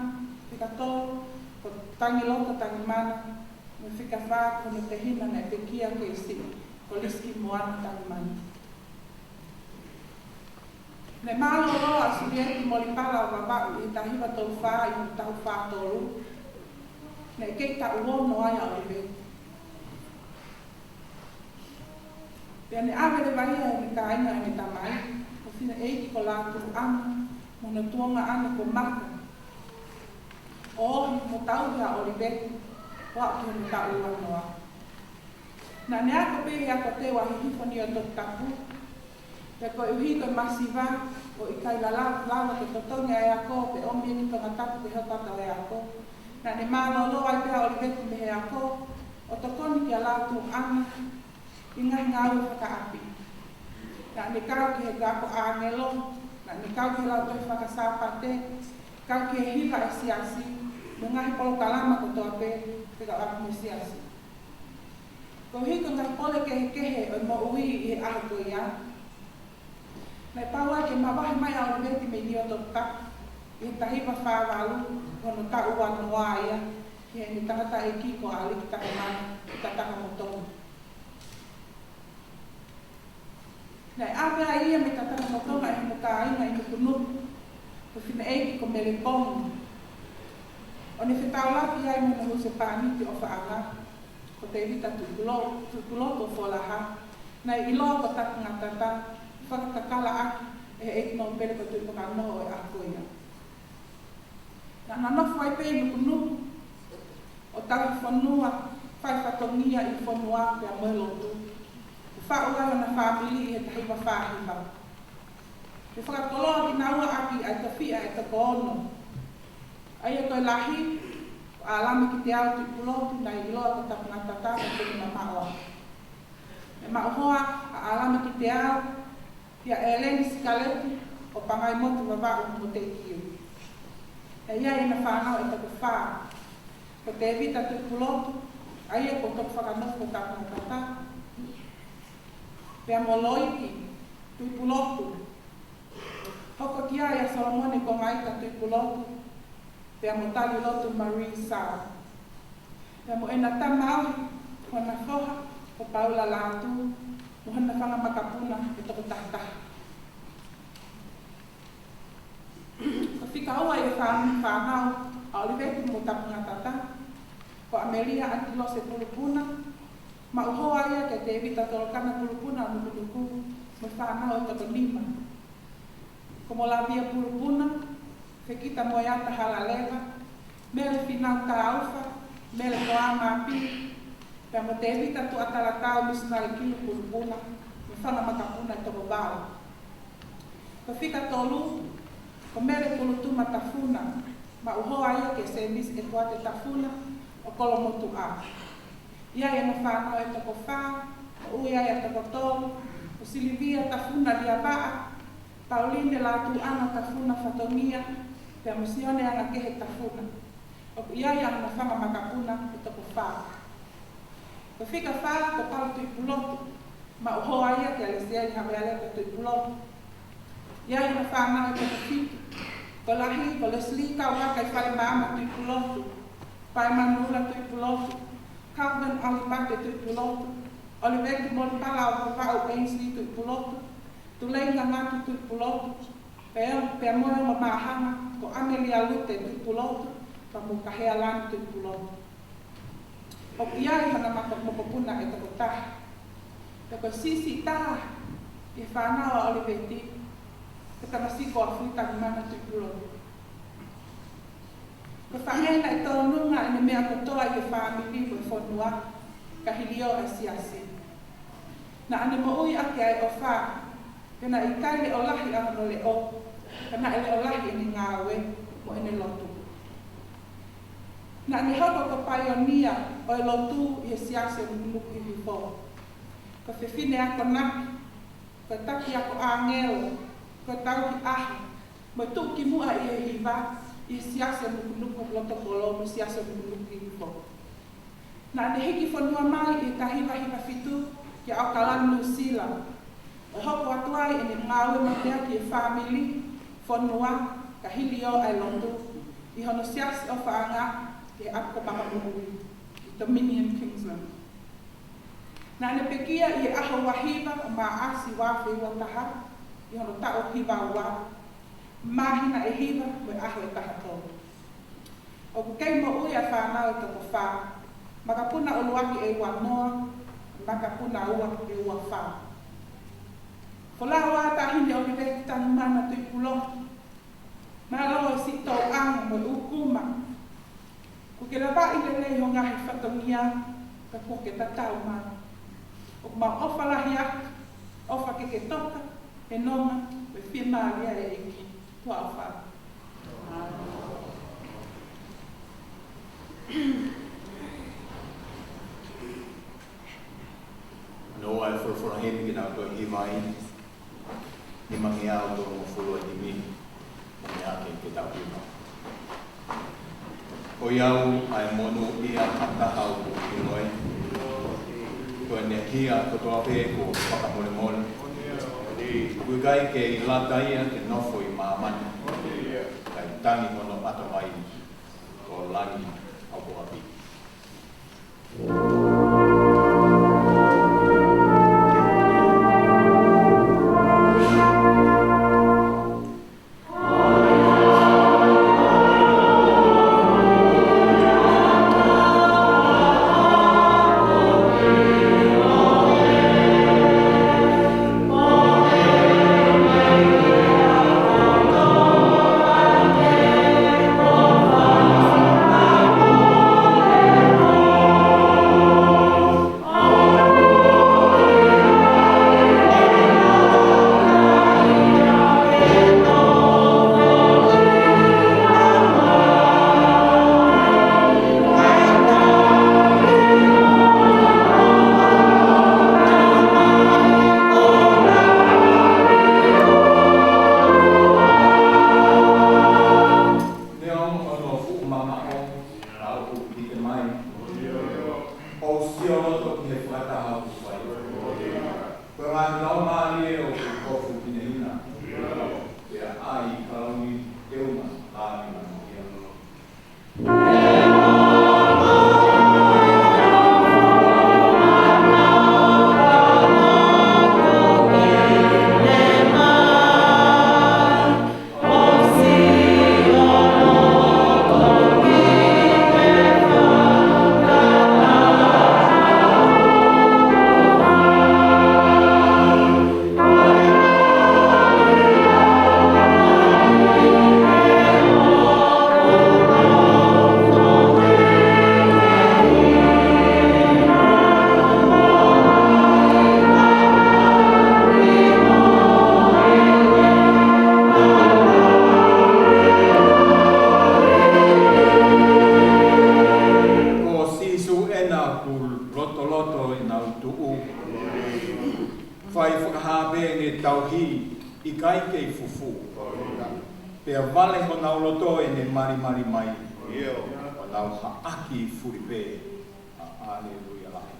fika tolu ko Tangiloto Tangimana, mo e fika fā ko hono tehina naʻe pekia kei siʻi, ko Lisiki Moana Tangimana. Naʻe mālōlō ʻa Sulieti Molipala ʻo Vavaʻu ʻi he taha hiva tolu fā ʻi he taʻu fā tolu. Naʻe kei taʻu ono ai ʻa ʻOliveti. Pea ne ʻave leva ia ʻe heʻene kāinga ʻene tamai, ko Fineʻeiki ko Lātūʻanga, mo hono tuongaʻane ko Maka, ʻo ohi mo tauhi ʻa ʻOliveti ʻo aʻu ki hono taʻu uanoa. Naʻa ne ako pē ʻi he ako teu ʻa Hihifo Niuatoputapu, pea koeʻuhi ko e masiva, ʻo ʻikai lava, lava ke totongi ʻa e ako pe ʻomi ia ki Tongatapu ke hoko atu ʻa e ako, naʻa ne mālōlō ai pē ʻa ʻOliveti mei he ako ʻo tokoni kia Lātūʻanga ʻi he ngaahi ngāue fakaʻapi. Naʻa ne kau ki he ako ʻāngelo, naʻa ne kau ki he lautohi faka-Sāpate, kau ki he hiva ʻa e siasi, mo e ngaahi polokalama kotoa pē, fekauʻaki mo e siasi. Koeʻuhi ko e ngaahi pole kehekehe ʻo e moʻui ʻi he ʻaho ko ia, naʻe pau ai ke mavahe mai ʻa ʻOliveti mei Niutoka, ʻi he taha hiva fā valu, ʻi hono taʻu ua noa ia, ki heʻene tangataʻeiki ko ʻAliki Takamana, ʻi Tatakamotonga. Naʻe ʻave ai ia mei Tatakamotonga ʻe hono kāinga ʻi Nukunuku, ko e fineʻeiki ko Mele Pongi. ʻO ne fetaulaki ai mo hono husepāniti ʻofaʻanga, ko Tēvita Tuʻipulo-, Tuʻipulotu ʻo Folaha, naʻe ʻiloa ko Tapungatata, fakatakalaʻaki ʻe he ʻEiki Nōpele ko Tuʻipulotu ʻo e ʻaho ko ia. Naʻa na nofo ai pē ʻi Nukunuku, ʻo tauhi fonua, fai fatongia ʻi fonua pea mo e lotu. Kuo faʻu ai hona fāmili ʻi he taha hiva fā hiva. Naʻe fakakoloa kinaua ʻaki ʻa e tofiʻa ʻe toko ono. ʻA ia ko e lahi, ko ʻAlamekiteao Tuʻipulotu, naʻe ʻiloa ko Tapungatata, ko Teni Mamaʻoa. Naʻe maʻu hoa ʻa ʻAlamekiteao, kia ʻEleni Sikaleti ʻo Pangaimotu Vavaʻu mo Teikiu. Naʻe ʻi ai ʻena fānau ʻe toko fā, ko Tēvita Tuʻipulotu, ʻa ia ko e tokofakanofo ʻo Tapungatata, pea mo Loiti Tuʻipulotu. Hoko ki ai ʻa Solomone Kongaita Tuʻipulotu, pea mo Talilotu Marie Sā. Pea mo ʻena tamaioʻeiki, ko hona foha, ko Paula Lātū, mo hona fanga makapuna ʻe toko taha taha. Ko e fika ua ʻi he fā-, fānau ʻa ʻOliveti mo Tapungatata, ko ʻAmelia ʻAtilose Pulupuna, maʻu hoa ia kia Tēvita Tolokana Pulupuna ʻo Nukunuku, mo e fānau ʻe toko nima. Ko Molavia Pulupuna, Fekita Moeata Halaleva, Mele Finau Taufa, Mele Toa Mapi, pea mo Tēvita Tuʻatalatau Misinale Kilu Pulupuna, mo e fanga makapuna ʻe toko valu. Ko e fika tolu, ko Mele Pulutuma Tafuna, maʻu hoa ia kia Semisi ʻEtuate Tafuna ʻo Kolomotuʻa. ʻI ai ʻena fānau ʻe toko fā, ʻo ui ai ʻa e toko tolu, ko Silivia Tafuna Liavaʻa, Pauline Lātūʻanga Tafuna Fatongia, pea mo Sione Angakehe Tafuna. ʻOku ʻi ai ʻa hona fanga makapuna ʻe toko fā. Ko e fika fā, ko Paula Tuʻipulotu, maʻu hoa ia kia Lesieli Havealeka Tuʻipulotu. ʻI ai ʻena fānau ʻe toko fitu, ko e lahi, ko Leslie Kauaka ʻi Falemaama Tuʻipulotu, Pae Manuʻula Tuʻipulotu, Calvin ʻAlipate Tuʻipulotu, ʻOliveti Molipala ʻo Vavaʻu Ainsley Tuʻipulotu, Tulei Ngangatu Tuʻipulotu, pea, pea mo e ongo māhanga, ko ʻAmelia Lute Tuʻipulotu, pea mo Kahea Lani Tuʻipulotu. ʻOku ʻi ai hona maka-, mokopuna ʻe toko taha. Pea ko e siʻisiʻi taha ʻi he fānau ʻa ʻOliveti, ko e tamasiʻi ko Afui Tangimana Tuʻipulotu. Ko e faʻē naʻe tōnunga ʻene meʻa kotoa ʻi he fāmili mo e fonua, ka hiliō ʻa e siasi. Naʻa ne moʻui ʻaki ʻa e ʻofa, pea naʻe ʻikai leʻo lahi ʻa hono leʻo, ka naʻe leʻo lahi ʻene ngāue mo ʻene lotu. Naʻa ne hoko ko e paionia ʻo e lotu ʻi he siasi ʻo Nukunuku Hihifo. Ko e fefine akonaki, ko e taki ako ʻāngelo, ko e tauhi ʻaho, mo e tuʻukimuʻa ʻi he hiva ʻi he siasi ʻo Nukunuku Lotokolo mo e siasi ʻo Nukunuku Hihifo. Naʻa ne hiki fonua mai ʻi he taha hiva hiva fitu ki ʻAokalani, Nuʻusila, ʻo hoko atu ai ʻene ngāue mateaki ʻi he fāmili, fonua, ka hiliō ʻa e lotu, ʻi hono siasi ʻofaʻanga ʻi he ʻapi ko Makamuʻuli, ʻi Dominion, Queensland. Naʻa ne pekia ʻi he ʻaho ua hiva ʻo Maʻasi ua afe ua taha, ʻi hono taʻu hiva ua, māhina ʻe hiva mo e ʻaho ʻe taha tolu. ʻOku kei moʻui ʻa e fānau ʻe toko fā, makapuna ʻuluaki ʻe ua noa, makapuna ua ʻe ua fā. Folau ʻa Taʻahine ʻOliveti Tangimana Tuʻipulotu, mālō e siʻi tōʻonga mo e ʻūkuma. Kuo ke lavaʻi lelei ho ngaahi fatongia, ka kuo ke tatau mai. ʻOku mau ʻofa lahi atu, ʻofa ke ke toka, he nonga, mo e fiemālie ʻa e ʻEiki. Tuʻa ʻofa. Nofo ʻa e folofola himi ke nau toe hiva ai. Nimangeau tolungofulu ʻa e himi, mo e meʻa ke, ke tau himi. Ko au ʻa e monūʻia ʻa e taha ʻoku ʻiloʻi. Ko ʻene hia kotoa pē kuo fakamolemole. ʻOku ʻikai ke lata ia ke nofo ʻi māmani. Kae tangi hono ʻatamai ʻo langi ʻaupito. Neongo hono fuʻu mamaʻo, ka ʻoku ʻikai ke mai. ʻOku sio loto ki he fakataha ʻoku fai. Ko e ngaahi laumālie ʻoku kofu hinehina. Pea ʻai kalauni teunga lāngilangiʻia. Ko Sīsū ena ʻoku lotoloto ʻenau tuʻu. Fai fakahā pē ʻene tauhi ʻikai kei fufū. Pea vale honau loto ʻene malimali mai. ʻO nau haʻaki fuli pē. ʻAleluia lahi.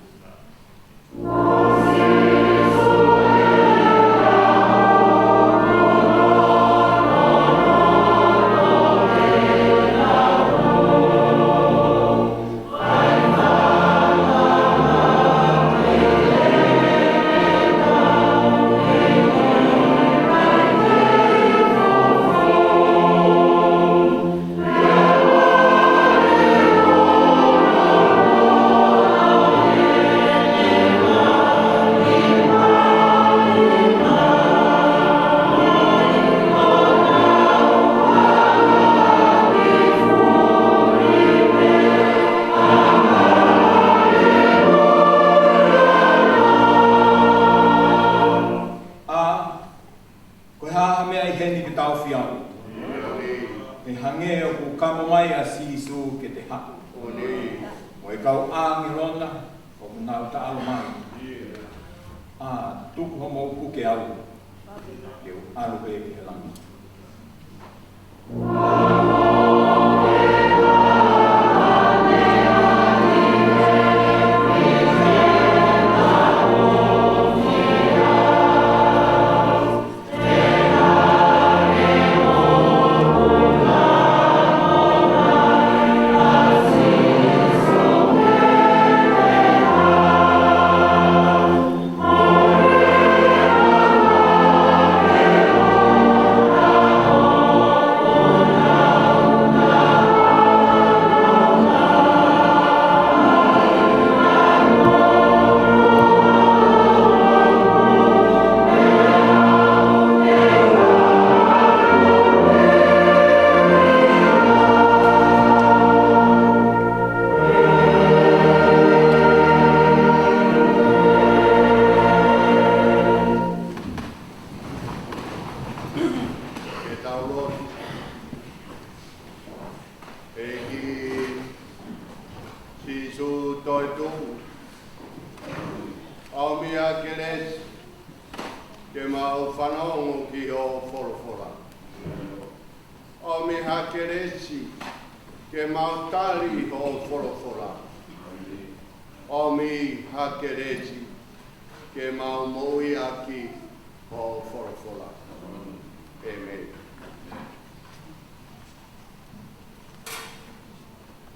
ʻA, ko e hā ha meʻa ʻi heni ke tau fie ʻalu? He hangē ʻoku kamo mai ʻa Sīsū ke te haʻu. Mo e kau ʻāngelo na ʻoku nau taʻalo mai. ʻA, tuku homou puke au, ke u ʻalu pē ki he langi. Ke tau lotu. ʻEiki Sīsū toetuʻu, ʻomi ʻa e kelesi ke mau Fanongo ki hoʻo folofola. ʻOmi ha kelesi ke mau tali hoʻo folofola. ʻOmi ha kelesi ke mau moʻui ʻaki hoʻo folofola. ʻĒmeni.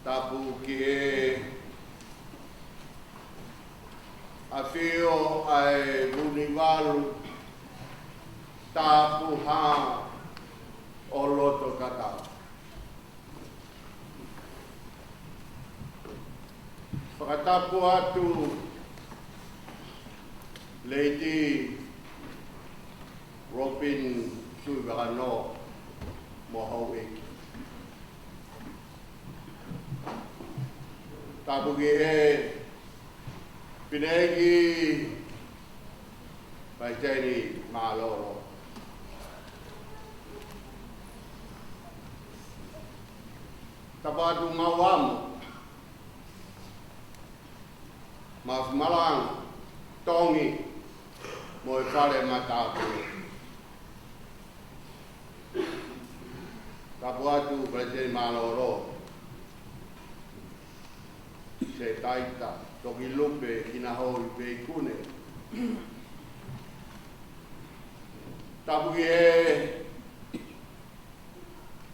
Tapu ki he ʻafio ʻa e Vunivalu Tapuhā ʻo Lototatau. Fakatapu atu Lady Robin Tuivakanoa mo houʻeiki. Tapu ki he Fineʻeiki Palesiteni Mālōlō. Tapu atu Ngauamo, Mafimalanga, Tongi, mo e fale matāpule. Tapu atu Palesiteni Mālōlō, Sētaita, Toki Lupe, Kinahoʻi Peikune. Tapu ki he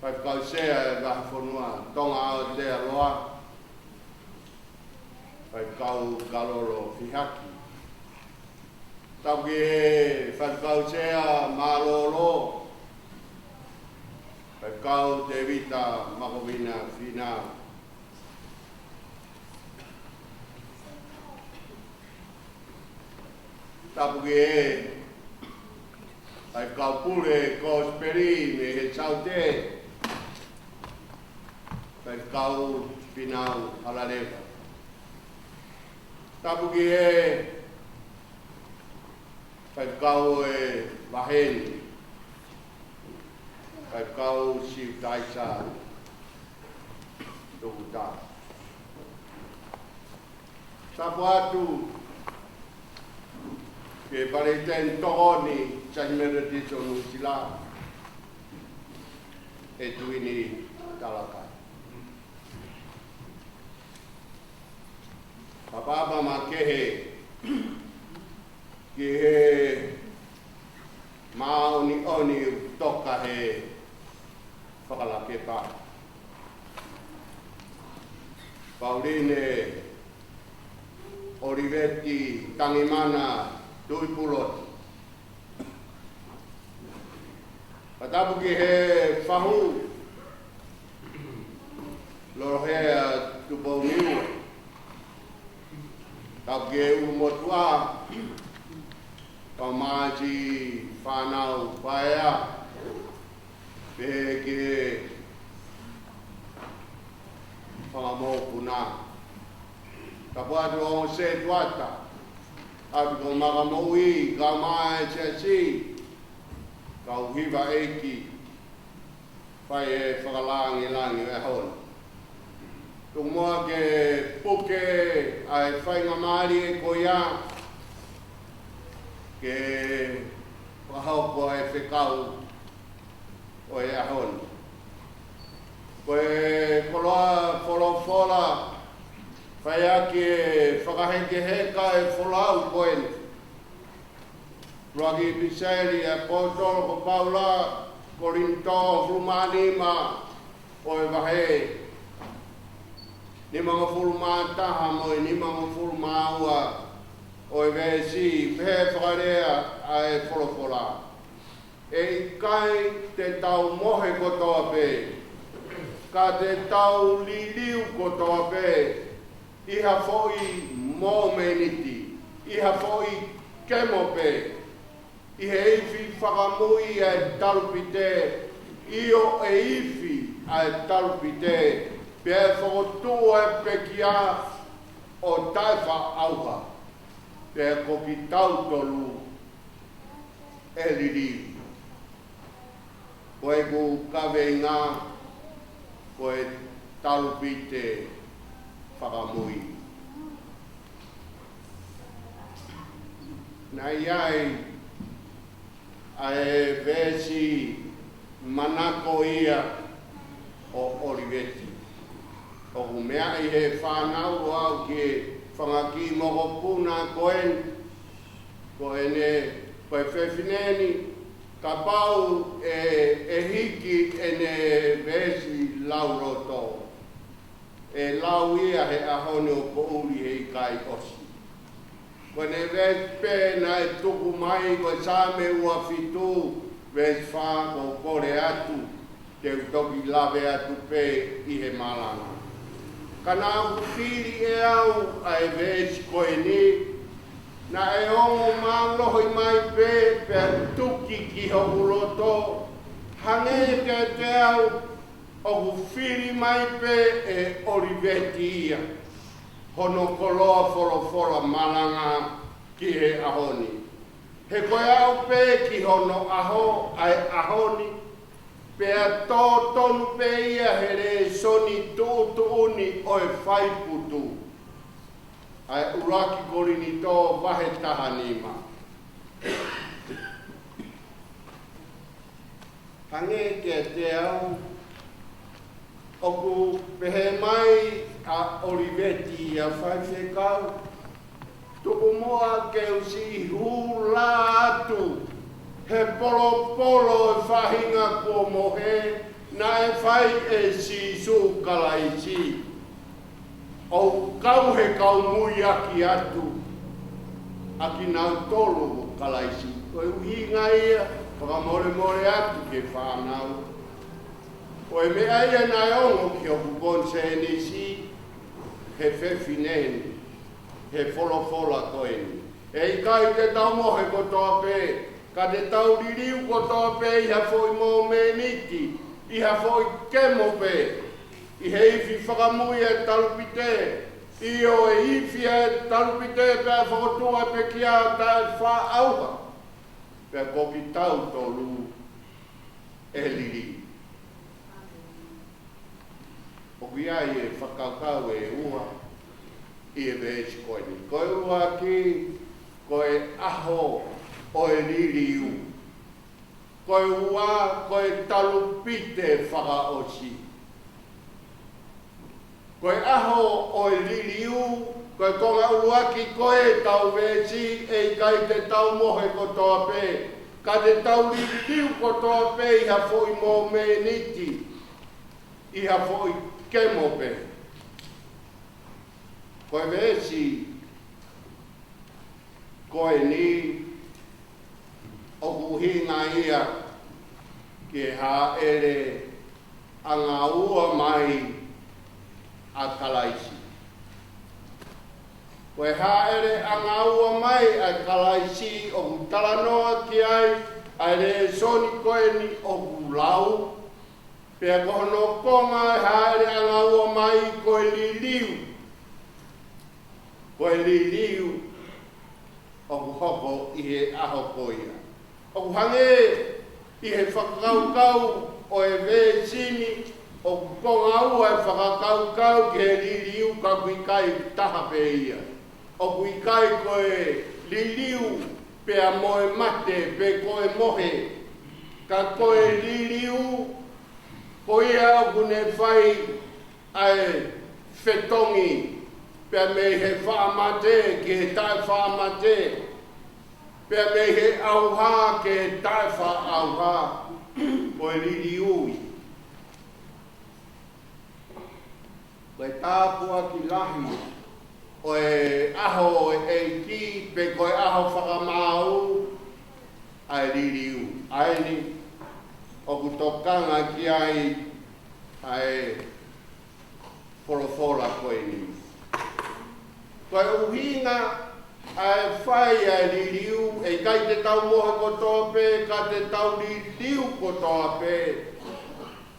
Faifekau Sea ʻo e Vahefonua Tonga ʻo Aotearoa, Faifekau Kalolo Fihaki. Tapu ki he Faifekau Sea Mālōlō, Faifekau Tēvita Makovina Fīnau. Tapu ki he Faifekau Pule Kosipeli mei he Saute, Faifekau Fīnau Halaleva. Tapu ki he Faifekau ʻo e Vahe ni, Faifekau Siutaisa Tukuta. Tapu atu ki he Palesiteni Tokoni Siasi Metotisi ʻo Nuʻusila, ʻEtuini Talakai. Tapu makehe ki he māʻoniʻoni ʻoku toka he fakalakepa, Pauline ʻOliveti Tangimana Tuʻipulotu. Fakatapu ki he fahu, Lolohea Tupouniua. Tapu ki he ʻulumotuʻa, kae ʻumaʻā e fānau paea, pehē ki he fanga mokopuna. Tapu atu ʻa e ongo sētuata, ʻa e kau maka moʻui, kae ʻumaʻā e siasi, kau hiva ʻeiki, fai e fakalāngilangi ʻo e ʻaho ni. Tuku muʻa ke puke ʻa e faingamālie ko ia ke fakahoko e fekau ʻo e ʻaho ni. Ko e koloa folofola, fai ʻaki e fakahekeheka e folau ko eni. ʻUluaki ʻipiseli ʻa e ʻaposetolo ko Paula, Kolinitō hongofulu mā nima ʻo e vahe, nimangofulu mā taha mo e nimangofulu mā ua ʻo e veesi, pehē fakalea ʻa e folofola. ʻE ʻikai te tau mohe kotoa pē, ka te tau liliu kotoa pē, ʻi ha foʻi momeniti, ʻi ha foʻi kemo pē, ʻi he ifi fakamui ʻa e talupite, ʻio ʻe ifi ʻa e talupite, pea ʻe fokotuʻu ʻa e pekia ʻo taʻefaʻauha, pea ko kitautolu ʻe liliu. Ko ʻeku kaveinga, ko e talupite fakamui. Naʻe ʻi ai ʻA e veesi manako ia ʻo ʻOliveti. ʻOku meaʻi he fānau ʻo aʻu ki he fanga kiʻi mokopuna ko eni, ko ʻene, ko e fefine ni, kapau ʻe, ʻe hiki ʻene veesi lauloto, ʻe lau ia he ʻaho ni ʻo poʻuli he ʻikai ʻosi. Ko ʻene veesi pē naʻe tuku mai ko e Saame ua fitu, veesi fā, ʻoku ou kole atu, te u toki lave atu pē ʻi he malanga. Ka naʻa ku fili ʻe au ʻa e veesi ko eni, naʻe ongo mālohi mai pē, pea tuki ki hoku loto, hangē kiate au ʻoku fili mai pē ʻe ʻOliveti ia hono koloa folofola malanga ki he ʻaho ni. He ko e aʻu pē ki hono ʻaho, ʻa e ʻaho ni, pea tō tonu pē ia he lēsoni tuʻutuʻuni ʻo e faiputu, ʻa e ʻuluaki Kolinitō vahe taha nima. Hangē kiate au, ʻoku pehē mai ʻa ʻOliveti ia, faifekau, tuku muʻa ke u siʻi hū lā atu he polopolo ʻo e faʻahinga kuo mohe naʻe fai ʻe Sīsū Kalaisi. ʻOku kau he kau muiaki atu ʻa kinautolu ʻo Kalaisi. Ko e ʻuhinga ia, fakamolemole atu ki he fānau, ko e meʻa ia naʻe ongo ki hoku konisēnisi he fefine ni, he folofola ko eni. ʻE ʻikai te tau mohe kotoa pē, ka te tau liliu kotoa pē ʻi ha foʻi mōmeniti, ʻi ha foʻi kemo pē, ʻi he ifi fakamui ʻa e talupite, ʻio, ʻe ifi ʻa e talupite pea fokotuʻu ʻa e pekia taʻefaʻaʻauha, pea ko kitautolu ʻe liliu. ʻOku ʻi ai e fakakaukau ʻe ua ʻi he veesi ko eni. Ko e ʻuluaki, ko e ʻaho ʻo e liliu. Ko e ua, ko e talupite fakaʻosi. Ko e ʻaho ʻo e liliu, ko e konga ʻuluaki ko ē ʻetau veesi, ʻe ʻikai te tau mohe kotoa pē, ka te tau liliu kotoa pē ʻi ha foʻi mōmeniti, ʻi ha foʻi kemo pē. Ko e veesi ko eni ʻoku ʻuhinga ia ki he hāʻele ʻanga ua mai ʻa Kalaisi. Ko e hāʻele ʻanga ua mai ʻa Kalaisi ʻoku talanoa ki ai ʻa e lēsoni ko eni ʻoku lau, pea ko hono konga e hāʻele ʻanga ua mai ko e liliu. Ko e liliu ʻoku hoko ʻi he ʻaho ko ia. ʻOku hangē ʻi he fakakaukau ʻo e veesi ni, ʻoku konga ua e fakakaukau ki he liliu ka ʻoku ʻikai taha pē ia. ʻOku ʻikai ko e liliu pea mo e mate pe ko e mohe. Ka ko e liliu, ko ia ʻoku ne fai ʻa e fetongi, pea mei he faʻa mate ki he taʻefaʻamate, pea mei he ʻauha ki he taʻefaʻaʻauha, ko e liliu ia. Ko e tāpuaki lahi ʻo e ʻaho ʻo e ʻEiki, pe ko e ʻaho fakamaau, ʻa e liliu. ʻA eni, ʻoku tokanga ki ai ʻa e folofola ko eni. Ko e ʻuhinga ʻa e fai ʻa e liliu, ʻe ʻikai te tau mohe kotoa pē, ka te tau liliu kotoa pē.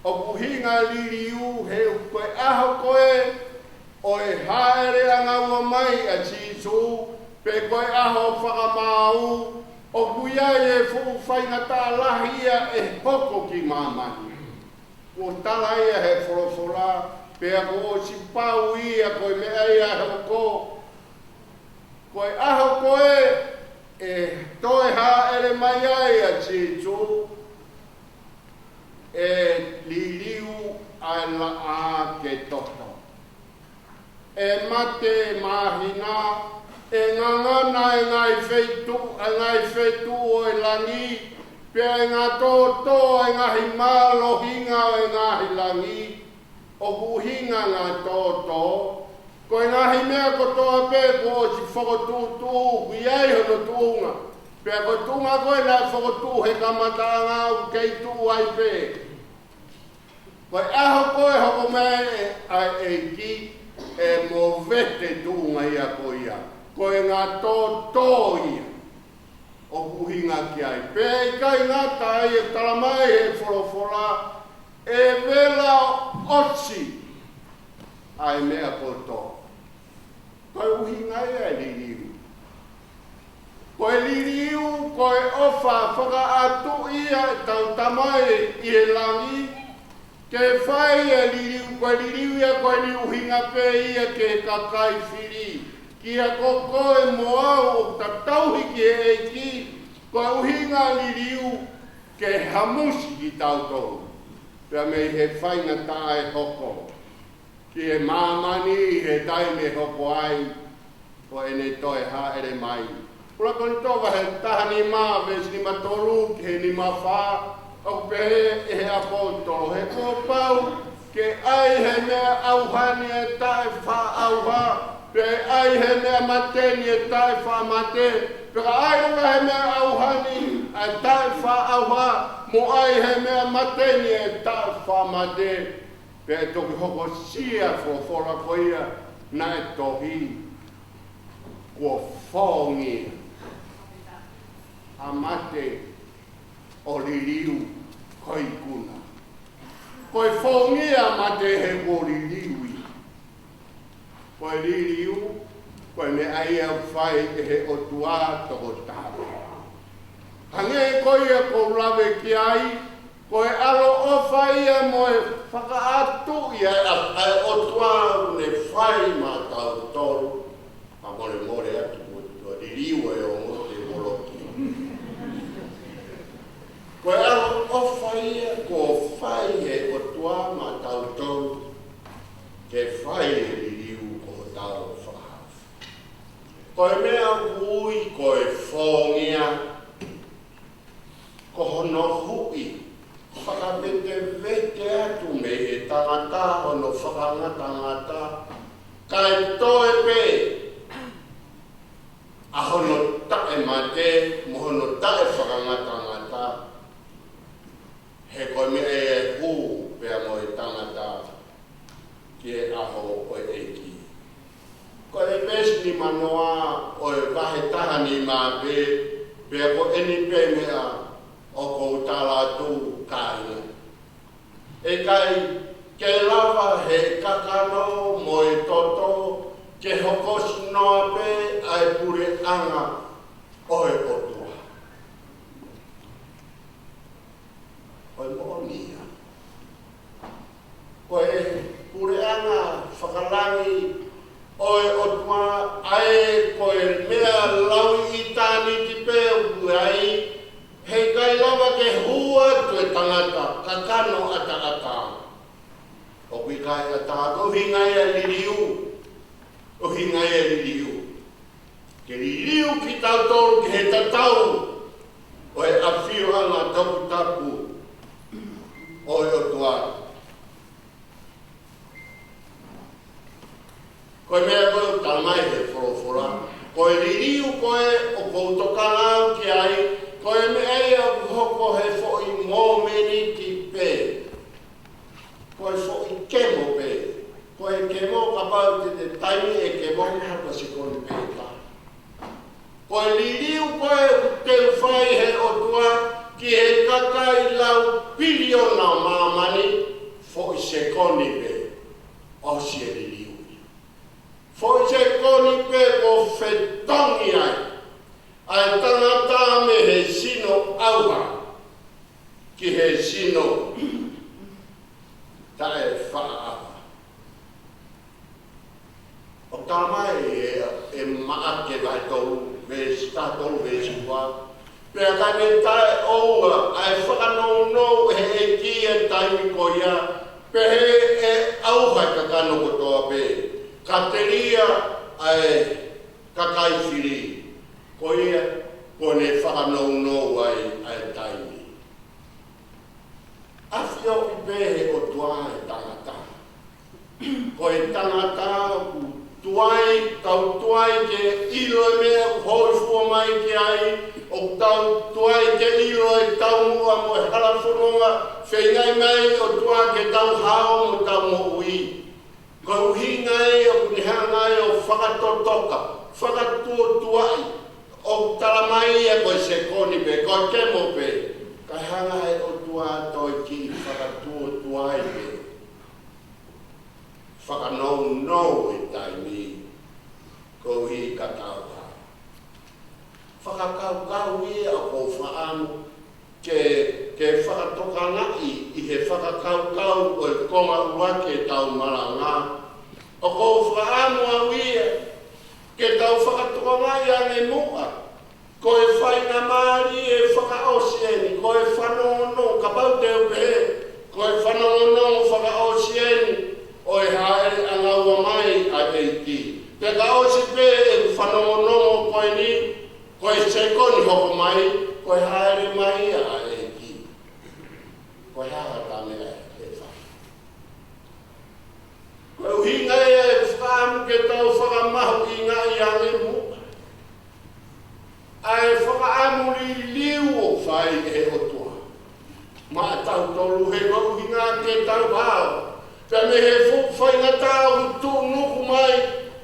ʻOku ʻuhinga liliu he ko e ʻaho ko ē ʻo e hāʻele ʻanga ua mai ʻa Sīsū, pe ko e ʻaho fakamaau, ʻoku ʻi ai e fuʻu faingataʻa lahi ia ʻe hoko ki māmani. Kuo tala ia he folofola, pea kuo ʻosi pau ia ko e meʻa ia ʻe hoko. Ko e ʻaho ko ē ʻE toe hāʻele mai ai ʻa Sīsū, ʻe liliu ʻa e laʻā ke toto. ʻE mate māhina, ʻe ngangana e ngaahi feituʻu, e ngaahi feituʻu ʻo e langi, pea ʻe ngatōtō e ngaahi mālohinga ʻo e ngaahi langi. ʻOku ʻuhinga ngatōtō, ko e ngaahi meʻa kotoa pē kuo ʻosi fokotuʻutuʻu, ʻoku ʻi ai hono tuʻunga. Pea ko e tuʻunga ko ē naʻe fokotuʻu he kamataʻanga ʻoku kei tuʻu ai pē. Ko e ʻaho ko ē hoko mai ʻa e ʻEiki, ʻe movete tuʻunga ia ko ia. Ko e ngatōtō ia ʻoku ʻuhinga ki ai. Pea ʻikai ngata ai, ʻe tala mai he folofola, ʻe vela ʻosi ʻa e meʻa kotoa. Ko e ʻuhinga ia e liliu. Ko e liliu, ko e ʻofa fakaʻatuʻi ia ʻetau Tamai ʻi he langi, ke fai e liliu, ko e liliu ia ko eni ʻuhinga pē ia ki he kakai fili. Kiate koe mo au ʻoku ta tauhi ki he ʻEiki, ko e ʻuhinga liliu ke hamusi kitautolu. Pea mei he faingataʻa ʻe hoko ki he māmani he taimi ʻe hoko ai, ko ʻene toe hāʻele mai. ʻUluaki Kolinitō vahe taha nima, veesi nima tolu ki he nima fā, ʻoku pehē ʻe he ʻaposetolo, he kuo pau ke ʻai he meʻa ʻauha ni ʻa e taʻefaʻaʻauha, pea ʻai he meʻa mate ni ʻa e taʻefaʻamate, pea ʻai leva he meʻa ʻauha ni ʻa e taʻefaʻaʻauha, mo ʻai he meʻa mate ni ʻa e taʻefaʻamate. Pea ʻe toki hokosia e folofola ko ia naʻe tohi, kuo fōngia ʻa mate ʻo liliu ko e ikuna. Ko e fōngia ʻa mate he kuo liliu ia. Ko e liliu, ko e meʻa ia ʻoku fai ʻe he ʻOtua tokotaha. Hangē ko ia kuo u lave ki ai, ko e ʻaloʻofa ia mo e fakaʻatuʻi ʻa e, ʻa e ʻOtua ʻoku ne fai maʻatautolu. Fakamolemole atu, ko e liliu ʻa e ongo te moloki. Ko e ʻaloʻofa ia kuo fai ʻe he ʻOtua maʻatautolu, ke fai e liliu ko hotau fakahaofi. Ko e meʻa ʻoku ui ko e fōngia, ko hono huʻi fakavetevete atu mei he tangata hono fakangatangata, kae toe pē ʻa hono taʻemate mo hono taʻefakangatangata, he ko e meʻa ia ʻe hū pea mo e tangata ki he ʻaho ʻo e ʻEiki. Ko e veesi nimanoa ʻo e vahe taha nima pē, pea ko eni pē meʻa ʻoku ou tala atu, kāinga. ʻE ʻikai ke lava he kakano mo e toto ke hokosi noa pē ʻa e puleʻanga ʻo e ʻOtua. Ko e moʻoni ia. Ko e puleʻanga fakalangi ʻo e ʻOtua, ʻa ē ko e meʻa lau ʻitāniti pē ʻoku ʻi ai, he ʻikai lava ke hū atu e tangata, kakano ʻataʻatā. ʻOku ʻikai ʻatā, ko e ʻuhinga ia e liliu, ʻuhinga ia e liliu. Ke liliu kitautolu ki he tatau ʻo e ʻafioʻanga toputapu ʻo e ʻOtua. Ko e meʻa ko ē ʻoku tala mai he folofola, ko e liliu ko ē ʻoku ou tokanga au ki ai, ko e meʻa ia ʻoku hoko he foʻi mōmeniti pē. Ko e foʻi kemo pē. Ko e kemo, kapau te te taimi e kemo, ha ko e sekoni pē ʻe taha. Ko e liliu ko ē ʻoku teu fai he ʻOtua ki he kakai lau piliona ʻo māmani, foʻi sekoni pē, ʻosi e liliu. Foʻi sekoni pē kuo fetongi ai ʻa e tangata mei he sino ʻauha ki he sino taʻefaʻaʻauha. ʻOku tala mai ʻe, ʻe Maʻake vahe tolu, veesi taha tolu, veesi tuai ke ʻilo e meʻa ʻoku hōifua mai ki ai, ʻoku tau tuai ke ʻilo e taumuʻa mo e halafononga, feingaʻi mai ʻOtua ke tau hao mo tau moʻui. Ko e ʻuhinga ē ʻoku ne hanga ai ʻo fakatotoka, fakatuotuai, ʻoku tala mai ia ko e sekoni pē, ko e kemo pē, kae hanga ʻe he ʻOtua ʻo toe kiʻi fakatuotuai pē. Fakanounou e taimi, koeʻuhi ka tau hao. Fakakaukau ia ʻoku ou fakaʻamu ke, ke fakatokangaʻi ʻi he fakakaukau ʻo e konga ʻuluaki ʻetau malanga. ʻOku ou fakaʻamu au ia ke tau fakatokangaʻi ange muʻa, ko e faingamālie fakaʻosi eni, ko e fanongonongo, kapau te u pehē, ko e fanongonongo fakaʻosi eni ʻo e hāʻele ʻanga ua mai ʻa e ʻEiki. Pea ka ʻosi pē ʻeku fanongonongo ko eni, ko e sekoni hoko mai, ko e hāʻele mai ia ʻa e ʻEiki. Ko e hā ha meʻa ʻe fai? Ko e ʻuhinga ia ʻeku fakaʻamu ke tau fakamahuʻingaʻi ange muʻa ʻa e fakaʻamu liliu ʻoku fai ʻe he ʻOtua maʻatautolu, he ko e ʻuhinga ke tau hao. Pea mei he fuʻu faingataʻa ʻoku tuʻunuku mai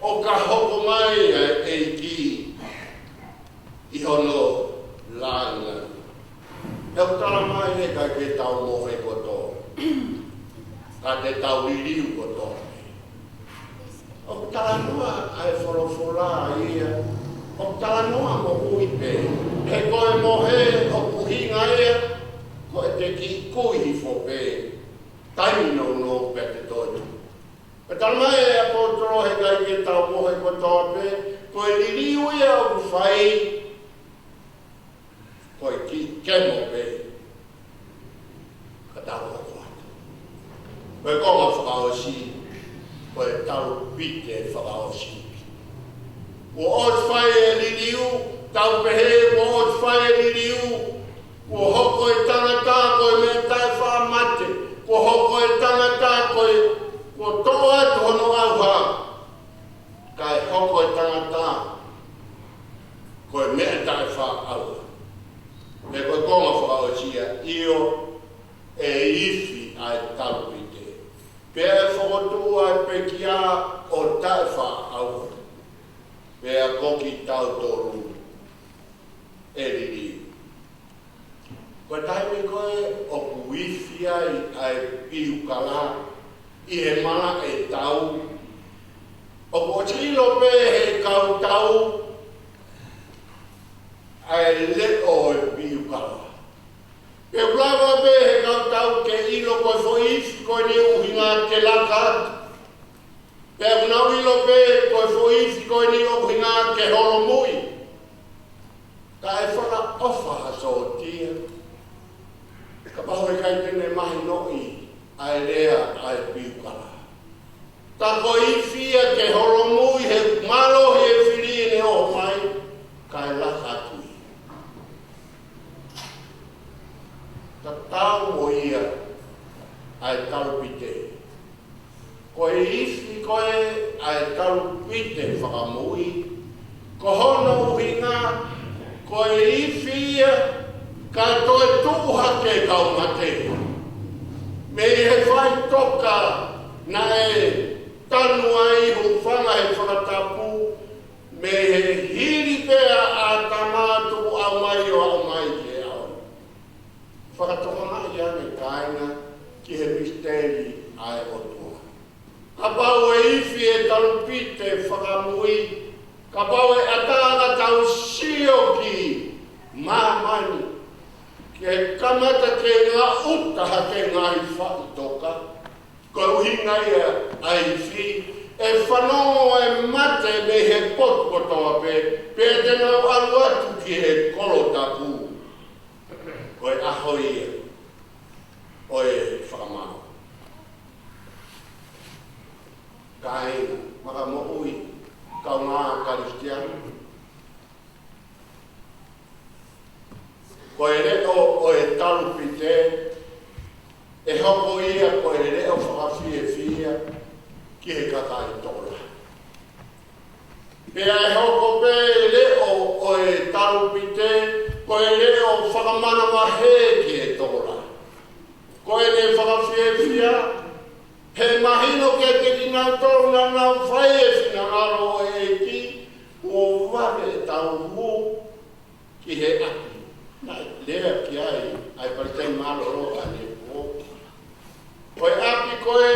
ʻo ka hoko mai ʻa e ʻEiki ʻi hono lāngilangi. ʻOku tala mai ʻe ʻikai ke tau mohe kotoa, ka te tau liliu kotoa. ʻOku talanoa ʻa e folofola ia, ʻoku talanoa moʻui pē. He ko e mohe ʻoku ʻuhinga ia, ko ʻete kiʻi kui hifo pē, taimi nounou pea te toe tuʻu. Pea tala mai ʻe he ʻaposetolo he ʻikai ke tau mohe kotoa pē, ko e liliu ia ʻoku fai, ko e kiʻi kemo pē, ka tau hoko atu. Ko e konga fakaʻosi, ko e talupite fakaʻosi. Kuo ʻosi fai e liliu, tau pehē kuo ʻosi fai e liliu, kuo hoko e tangata ko e meʻa taʻefaʻamate, kuo hoko e tangata ko e, kuo toʻo atu hono ʻauha, kae hoko e tangata ko e meʻa taʻefaʻaʻauha. Pea ko e konga fakaʻosi ia, ʻio, ʻe ifi ʻa e talupite, pea ʻe fokotuʻu ʻa e pekia ʻo taʻefaʻaʻauha, pea ko kitautolu ʻe liliu. Ko e taimi ko ē ʻoku ifi ai ʻa e piukala ʻi he malaʻe tau, ʻoku ʻosi ʻilo pē ʻe he kau tau ʻa e leʻo ʻo e piukala. Pea ʻoku lava pē ʻe he kau tau ke ʻilo ko e foʻi ifi ko eni ʻoku ʻuhinga ke laka atu. Pea ʻoku nau ʻilo pē ko e foʻi ifi ko eni ʻoku ʻuhinga ke holomui. Kae fakaʻofa ha sōtia, kapau ʻe ʻikai te ne mahinoʻi ʻa e lea ʻa e piukala. Ka ko e ifi ia ke holomui he mālohi e fili ʻene ʻoho mai, kae laka atu ia. Tatau mo ia ʻa e talupite. Ko e ifi ko ē ʻa e talupite fakamui, ko hono ʻuhinga, ko e ifi ia ka toe tuʻu hake kau mate. Mei he faʻitoka naʻe tanu ai, hūfanga he fakatapu, mei he hili pē ʻa ʻĀtama tuku ʻau mai ʻo aʻu mai ki he ʻaho ni. Fakatokangaʻi ange kāinga ki he misiteli ʻa e ʻOtua. Kapau ʻe ifi e talupite fakamui, kapau ʻe ʻatā ka tau sio ki māmani, ke kamata ke ngaʻuta hake ngaahi faʻitoka, ko e ʻuhinga ia ʻa e ifi, ʻe fanongo e mate mei he potu kotoa pē, pea te nau ʻalu atu ki he kolo tapu. Ko e ʻaho ia ʻo e fakamāu. Kāinga, maka moʻui, kaungā Kalisitiane. Ko e leʻo ʻo e talupite, ʻe hoko ia ko e leʻo fakafiefia ki he kakai tokolahi. Pea ʻe hoko pē leʻo ʻo e talupite ko e leʻo fakamanavahē ki he tokolahi. Ko ʻene fakafiefia, he mahino kiate kinautolu naʻa nau fai e finangalo ʻo e ʻEiki, kuo vave ʻetau hū ki he ʻapi. Naʻe lea ki ai ʻa e Palesiteni mālōlō ʻanepō. Ko e ʻapi ko ē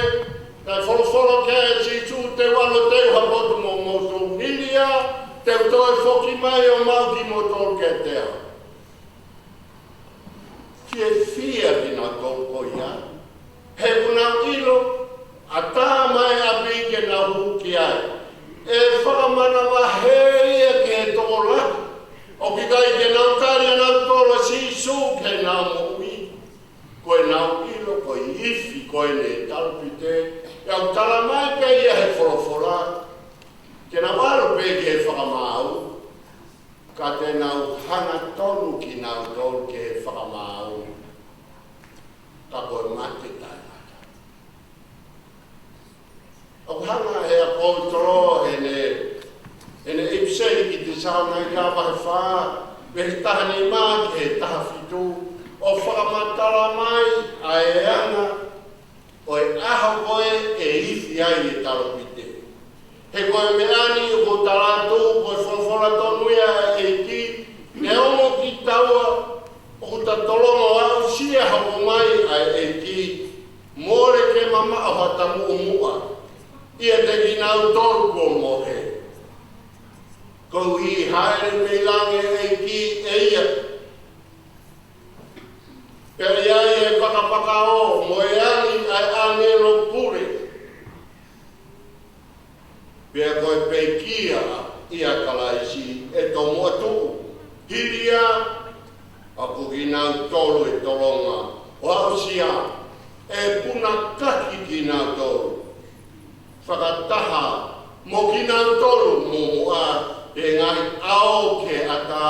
naʻe folofola ki ai ʻa Sīsū, te u ʻalu ʻo teu ha potu moʻomoʻotu, hili ia te u toe foki mai ʻo maʻu kimoutolu kiate au. Fiefia kinautolu ko ia, he kuo nau ʻilo ʻa e tā mai ʻapi ke nau hū ki ai ʻe fakamanavahē ia ki he tokolahi. ʻOku ʻikai ke nau tali ʻanautolu ʻa Sīsū ki heʻenau moʻui. Ko ʻenau ʻilo ko e ifi ko eni e talupite, ʻe ʻoku tala mai pē ia he folofola, te nau ʻalu pē ki he fakamaau, ka te nau hangatonu kinautolu ki he fakamaau, ka ko e mate taʻengata. ʻOku hanga ʻe he ʻaposetolo ʻi heʻene, ʻene ʻipiseli ki Tesalonaika vahe fā, veesi taha nima ki he taha fitu, ʻo fakamatala mai ʻa e anga ʻo e ʻaho ko ē ʻe ifi ai e talupite. He ko e meʻa ni ʻoku tala atu, ko e folofola tonu ia ʻa e ʻEiki, neongo kitaua ʻoku ta tolonga ʻo aʻusia e hoko mai ʻa e ʻEiki, mole ke mamaʻo hota muʻomuʻa ʻiate kinautolu kuo mohe, koeʻuhi ʻe hāʻele mei langi e ʻEiki ʻe ia, pea ʻe ʻi ai e fakafakaʻo mo e angi ʻa e ʻāngelo pule. Pea ko e pekia ʻia Kalaisi ʻe tomuʻa tuʻu. Hili ia, ʻa ko kinautolu ʻe tolonga ʻo aʻusia, ʻe punakaki kinautolu fakataha mo kinautolu muʻomuʻa ʻi he ngaahi ʻao ki he ʻatā,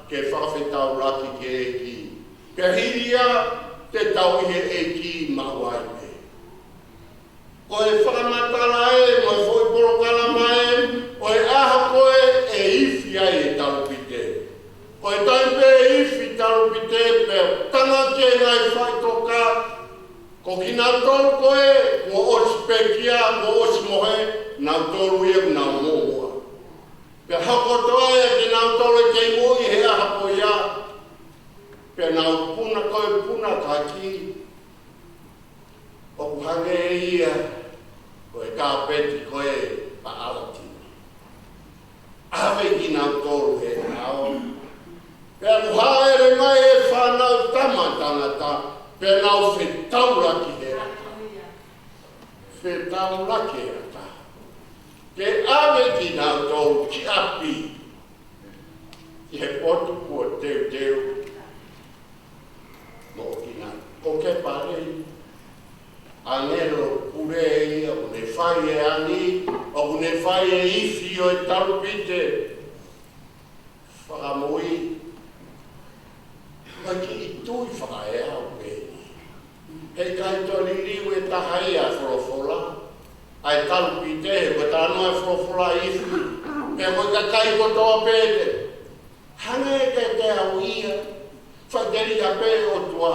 ke fakafetaulaki ki he ʻEiki. Pea hili ia, te tau ʻi he ʻEiki maʻu ai pē. Ko e fakamatala ē mo e foʻi polokalama ē ʻo e ʻaho ko ē ʻe ifi ai e talupite. Ko e taimi pē ʻe ifi talupite pea tangaki e ngaahi faʻitoka, ko kinautolu ko ē kuo ʻosi pekia, kuo ʻosi mohe, nautolu ia ʻoku nau muʻomuʻa. Pea hoko atu ai kinautolu ʻe kei moʻui he ʻaho ko ia, pea nau puna, ko e punakaki ʻoku hangē ia ko e kāpeti ko ē paʻalatini. ʻAve kinautolu he ʻao. Pea ʻoku hāʻele mai e Fanautama ʻa Tangata, pea nau fetaulaki he ʻatā. Fetaulaki he ʻatā. Ke ʻave kinautolu ki ʻapi, ki he potu kuo teuteu moʻo kinautolu. Ko Kepaleli, ʻāngelo pule ia, ʻoku ne fai e angi, ʻoku ne fai e ifi ʻo e talupite. Fakamui, ʻoku ʻikai ke tui fakaeau pē eni. Heʻikai toe liliu e taha ia ʻa e folofola ʻa e talupite, he ko e talanoa e folofola ifi. Pea ko e kakai kotoa pē te hanga ʻe te au ia, faʻiteliha pē ʻOtua.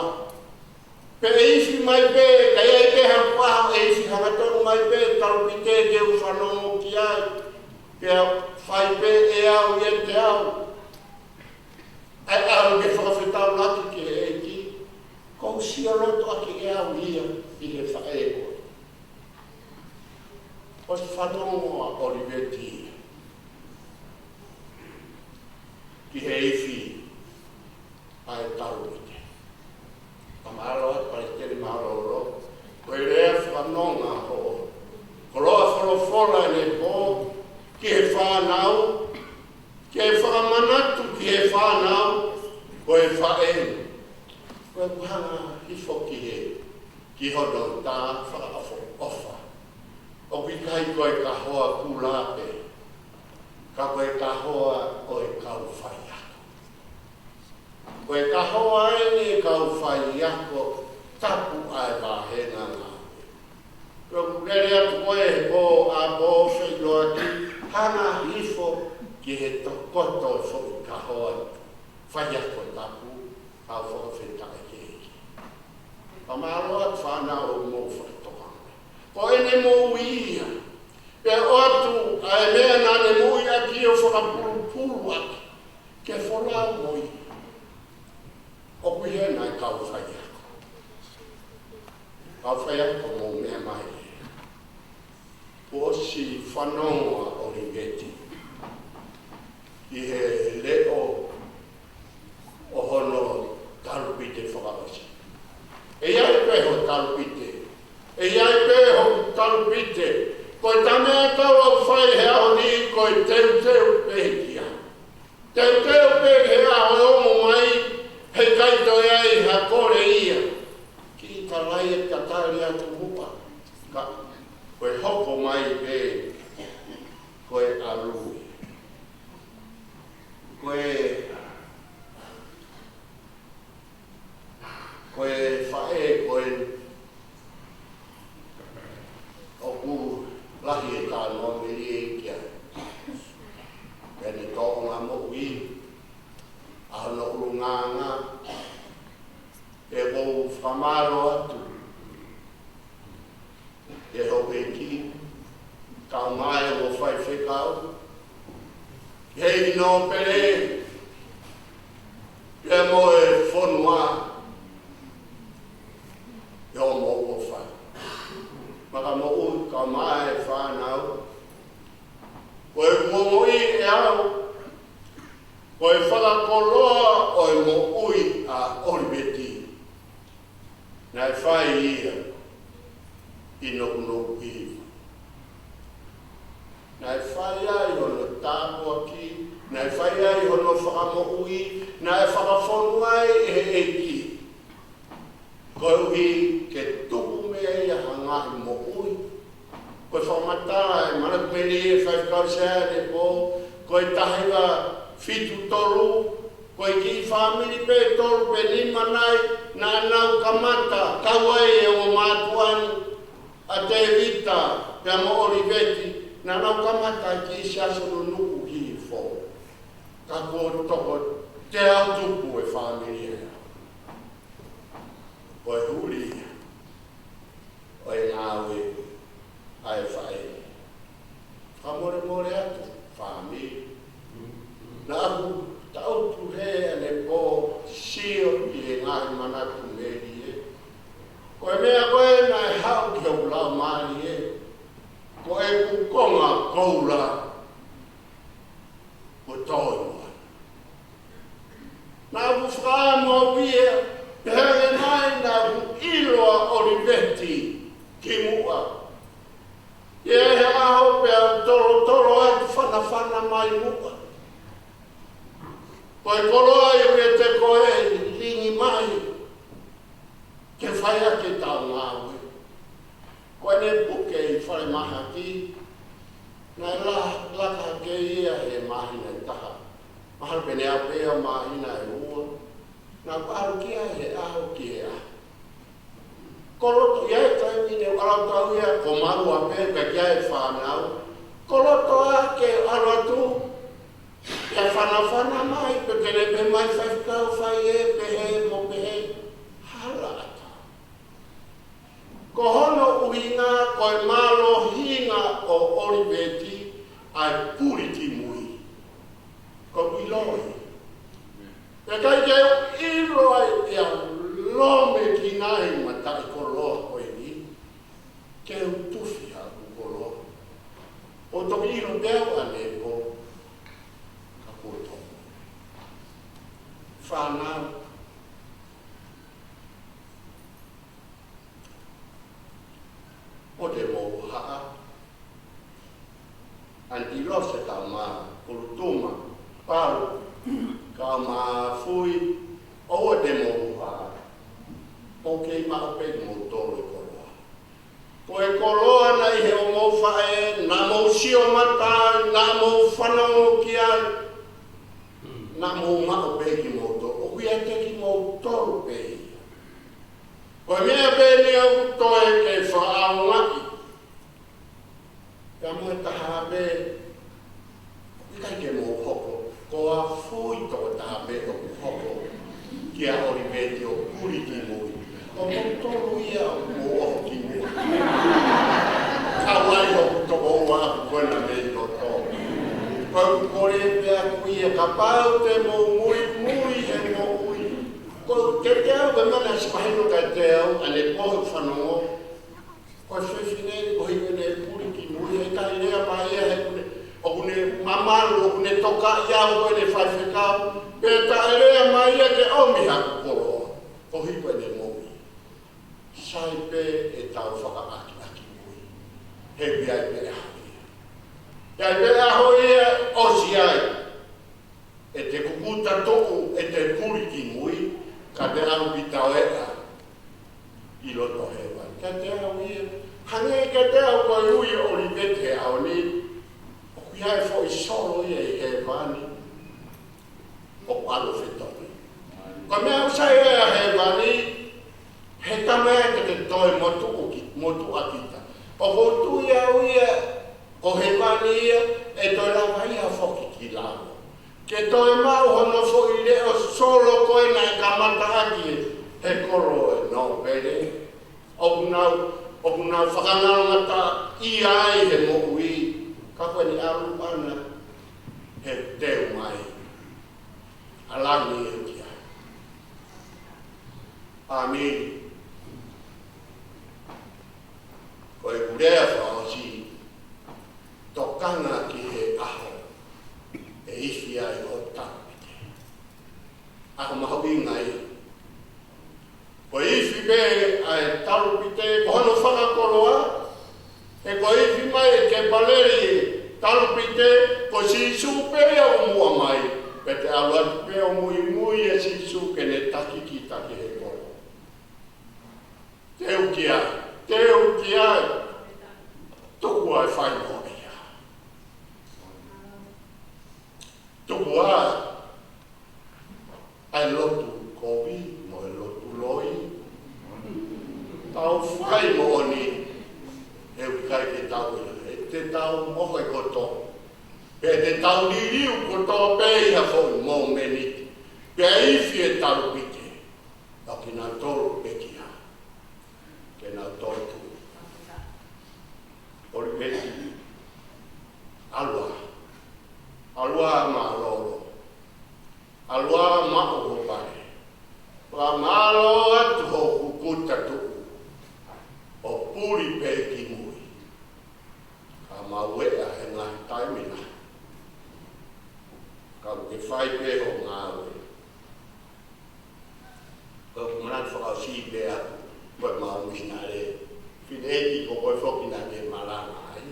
Pea ʻe ifi mai pē, ka ʻi ai pē ha ʻaho ʻe ifi hangatonu mai pē talupite ke u fanongo ki ai. Pea fai pē ʻe au ʻiate au ʻa e ʻalu ke fakafetaulaki ki he ʻEiki. Ko u sio loto ʻaki ʻe au ia ʻi he faʻē ko ē. ʻOsi fanongo ʻa ʻOliveti ki he ifi ʻa e talupite. Ka mālō atu Palesiteni mālōlō, ko e lea fakanonga hoʻo koloa folofola ʻanepō ki he fānau, ke fakamanatu ki he fānau, ko e faʻē, ko e kuo hanga hifo ki he, ki hono tā fakaʻofoʻofa. ʻOku ʻikai ko e kahoa kula pē, ka ko e kahoa ʻo e kau faiako. Ko e kahoa eni e kau faiako tapu ʻa e vāhenga ngāue. Ko e lele atu ko ē he pō ʻapō, feʻiloaki, hanga hifo Ko e toe foʻi kahoa, faiako tapu, kau fakafetaʻi ki he ʻEiki. Fakamālō atu fānau hoʻomou fakatokanga. Ko ʻene moʻui ia. Pea ʻoatu ʻa e meʻa naʻa ne moʻui ʻaki ʻo fakapulupulu ʻaki. Ke folau mo ia. ʻOku ʻi hena e kau faiako. Kau faiako mou meʻa mai. Kuo ʻosi fanongo ʻa ʻOliveti ʻi he leʻo ʻo hono talupite fakaʻosi. ʻE ʻi ai pē ho talupite. ʻE ʻi ai pē ho talupite. Ko e taha meʻa ʻoku tau fai he ʻaho ni ko e teuteu pē ki ai. Teuteu pē he ʻaho ʻe ongo mai, heʻikai toe ʻi ai ha kole ia. Kiʻi talaʻi e tatali atu muʻa. Ka, ko e hoko mai pē, ko e ʻalu. Ko e Ko e faʻē ko eni ʻoku lahi e talanoa melie ki ai. Pea ne tōʻonga moʻui, ʻa hono ʻulungaanga, ʻoku ou fakamālō atu ki he houʻeiki, kae ʻumaʻā e ongo faifekau, he ʻino pele, pea mo e fonua, ʻi hoʻomou ʻofa. Makamoʻui kae ʻumaʻā e fānau, ko e moʻui ʻe au, ko e fakakoloa ʻo e moʻui ʻa ʻOliveti. Naʻe fai ia ʻi Nokunoku Hiva. Naʻe fai ai hono tāpuaki, naʻe fai ai hono fakamoʻui, naʻe fakafonu ai ʻe he ʻEiki. Koeʻuhi ke tuku mei ai ha ngaahi moʻui. Ko e fakamatala ʻe Malaki Meli e faifekau sea ʻanepō, ko e taha hiva fitu tolu, ko e kiʻi fāmili pē tolu pe nima nai, naʻa nau kamata, kau ai e ongo mātuʻa ni, ʻa Tēvita, pea mo ʻOliveti, naʻa nau kamata ki he siasi ʻo Nukuʻihiʻi. Ka kuo toko teau tupu e fāmili ia. Ko e huli ia ʻo e ngāue ʻa e faʻē. Fakamolemole atu, fāmili. Naʻa ku taʻutu he ʻanepō sio ki he ngaahi manatu melie. Ko e meʻa ko ē naʻe haʻu ki hoku laumālie, ko ʻeku konga koula kuo tō ʻi muʻa. Naʻa ku fakaʻamu au ia, pehē mai naʻa ku ʻilo ʻa ʻOliveti kimuʻa. ʻI he ʻaho pea tolotolo atu fanafana mai muʻa. Ko e koloa ia ʻoku ʻiate koe, lingi mai ke fai ʻaki ʻetau ngāue. Ko ʻene puke ʻi falemahaki, naʻe la-, laka hake ia he māhina ʻe taha. Mahalo pē ne aʻu pē ia māhina ʻe ua. Naʻa ku ʻalu ki ai he ʻaho ki he ʻaho. Koloto ia ʻi he taimi ni ʻoku ʻalu atu au ia, ko maua pē, ka ki ai e fānau. Koloto ake ʻalu atu, ʻe fanafana mai, pea te ne pehē mai faifekau fai ē, pehē mo pehē, hala ʻatā. Ko hono ʻuhinga, ko e mālohinga ʻo ʻOliveti ʻa e puli kimui. Ko e ʻilo ia. ʻIkai ke u ʻilo ai ʻe au lome ki nai mataʻikoloa ko eni, ke u tufi haʻaku koloa. ʻO toki ʻilo pē au ʻanepō, ka kuo tō. Fānau, ʻoua te mou haʻa. ʻAniti Lose Taumā, Kulutuma, Palu, Kaumafui, ʻoua te mou haʻa. ʻOku kei maʻu pē kimoutolu e koloa. Ko e koloa naʻe ʻi he ʻomou faʻē, naʻa mou sio mata ai, naʻa mou fanongo ki ai, naʻa mou maʻu pē kimoutolu. ʻOku ʻiate kimoutolu pē ia. Ko e meʻa pē eni ʻoku toe ke fakaʻaongaʻi. Pea mo e taha pē, ʻikai ke mou hoko. ʻIa ʻOliveti ʻo puli ki mui. ʻOku mou tolu ia ʻoku mou ʻoho ki mui. Ka ʻoku ʻi ai hoku tokoua ʻoku ʻi hena mei loto. Ko ʻeku kole pē ʻaʻaku ia kapau te mou muimui he moʻui. Ko e teuteu pē mena si mahino ka te au ʻa e pō fanongo. Ko e fefine ko e hiva ne puli ki mui, he taʻelea mai ia he ʻoku ne, ʻoku ne mamalu, ʻoku ne tokaʻi au ko ʻene faifekau, pea taʻelea mai ia ke ʻomi haku koloa, ko e hiva ne moʻui. Sai pē ʻetau fakaʻakiʻakimui. He ʻe ʻi ai pē ʻaho ia. ʻE ʻi ai pē ʻaho ia ʻosi ai. ʻE te kukuta tuʻu, ʻe te puli ki mui, ka te ʻalu ki tauʻeʻa ʻi loto hēvani. Ka te ʻalu ia, hangē ka te ʻalu ko e ui ʻo ʻOliveti he ʻaho ni, ʻoku ʻi ai e foʻi solo ia ʻi hēvani, ʻoku ʻalu ʻo fetaulaki. Ko e meʻa ʻoku sai ai ʻa hēvani, he tama ia te te toe motuʻa ki, motuʻa kita. ʻOku ou tui au ia, ko hēvani ia, ʻe toe lava ia foki ki lalo. Ke toe maʻu hono foʻi leʻo solo ko ē naʻe kamata ʻaki he kolo ʻo e nōpele. ʻOku nau, ʻoku nau fakangalongataʻaʻia ai he moʻui. Ka ko ʻene ʻalu ʻana he teu mai ʻa langi ʻe ʻikai. ʻAmeni. Ko ʻeku lea fakaʻosi, tokanga ki he ʻaho ʻe ifi ai hoʻo talupite. ʻAho mahuʻinga ia. Ko e ifi pē ʻa e talupite, ko hono fakakoloa, he ko e ifi mai ʻe Kepaleli talupite, ko Sīsū pē ia ʻoku muʻa mai, pea te ʻalu atu pē ʻo muimui ʻa Sīsū ke ne taki kita ki he kolo. Teu ki ai, teu ki ai. Tuku ʻa e faingofua ia. Tuku ʻa e lotu kovi mo e lotu loi. Tau fai moʻoni, he ʻoku ʻikai ke tau ia. ʻE te tau mohe kotoa. Pea te tau liliu kotoa pē ʻi ha foʻi momeniti. Pea ifi e talupite. ʻA kinautolu pekia. Ke nau toe tuʻu. ʻOliveti. ʻAlu ā. ʻAlu ā mālōlō. ʻAlu ā maʻu ho pale. Fakamālō atu hoʻo kukuta tuʻu ʻo puli pē ki mui. Ka mau ʻea he ngaahi taimi lahi. Ka ke fai pē hoʻo ngāue. Ko ʻeku manatu fakaʻosi pē ʻaʻaku, ko ʻemau misinale. Fineʻeiki ko koe foki naʻa ke malanga ai.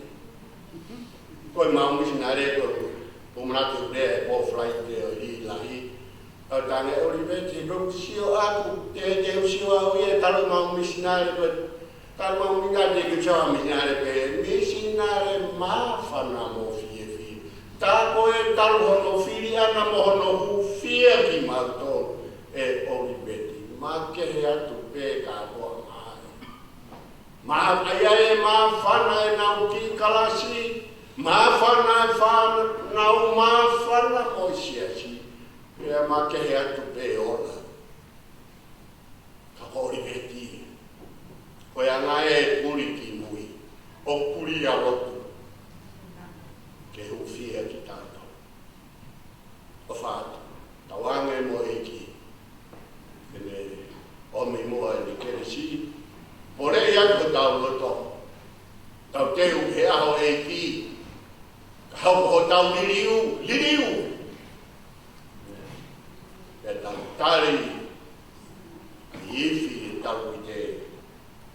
Ko ʻemau misinale ko ʻeku manatu pē ʻa e pō Falaite ʻo e Lahi. Ka u tangi ʻOliveti, ko ʻeku sio ʻaʻaku, te, te u sio au ia talu ʻemau misinale ko e Ka mau mita te ke sio ha misinale pē, misinale māfana mo fiefia. Tā ko e talu hono fili ʻana mo hono hūfia kimautolu ʻe ʻOliveti. Makehe atu pē kātoa mai. Mā, ʻa ia ʻe māfana ʻenau kiʻi kalasi, māfana e fānau, māfana mo e siasi. Pea makehe atu pē ola. Ka ko ʻOliveti, ko e anga ē puli ki mui, ʻo puli ʻa lotu, ke hūfia kitautolu. ʻOfa atu, tauange mo e ʻEiki, ke ne ʻomi muʻa ʻene kelesi, poleʻi atu hotau loto, tau teu he ʻaho ʻEiki, ka hoko hotau liliu, liliu. Pea tau tali, ifi e talupite,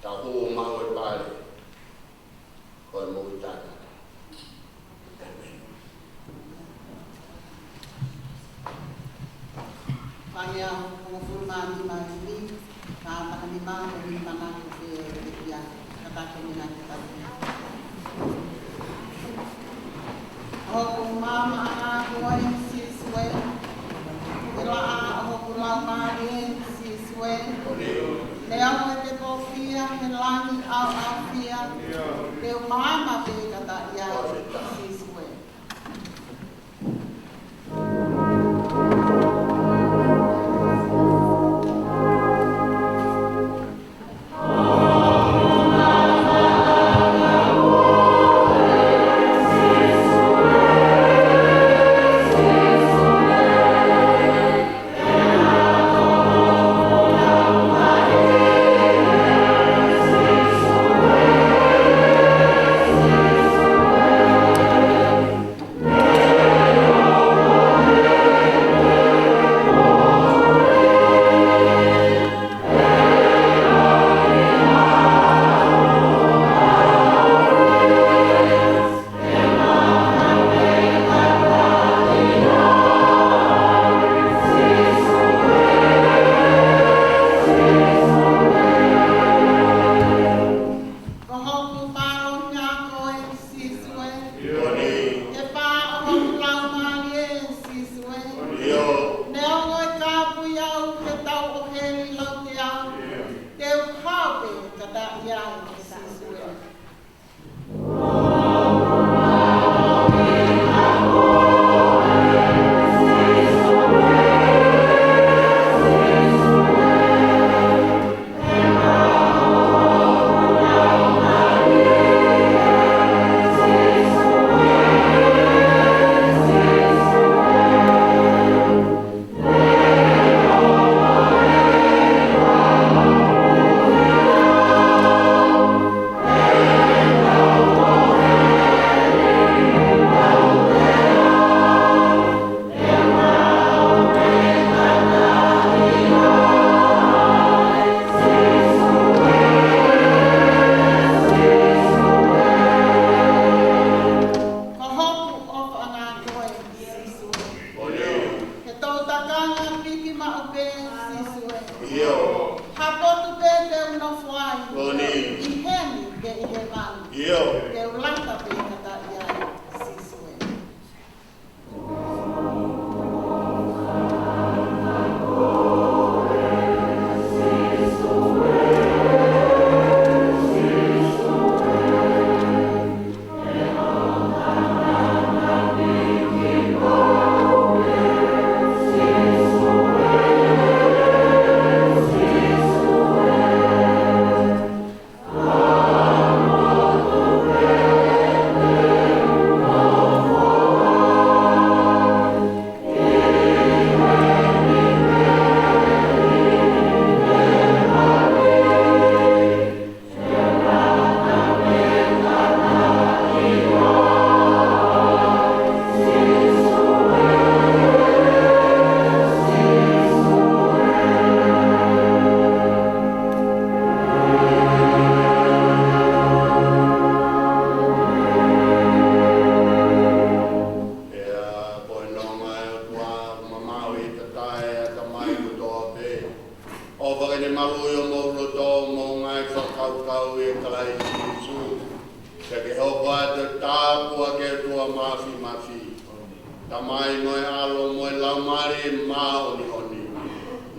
tau hū maʻu e pale, ko e moʻui taʻengata. ʻĒmeni. Fai ʻa e hongofulu mā nima ni, ka taha nima, ko e nima na ko e ia, ka taha nima ke taha. Hoku maama ʻa koe Sīsū ē, ke laʻā ʻa hoku laumālie Sīsū ē, leʻo ʻete tōfia he langi ʻauʻaufia, te u maama pē ka taʻe ʻi ai Sīsū ē. Ko eni. ʻI heni ke ʻi he manu. ʻIo. Ke u lata pē ʻi he taʻataʻa ʻia Sīsū ē. Pea ko e nonga ʻo e ʻOtua, mamaʻo ʻi he taʻataʻa ʻa e ʻatamai kotoa pē, ʻo fakamaluʻi homou loto mo e ngaahi fakakaukau ʻia Kalaisi Sīsū, pea ke hoko atu ʻo tāpuaki ʻa e ʻOtua Māfimafi, Tamai mo e ʻAlo mo e Laumālie Māʻoniʻoni,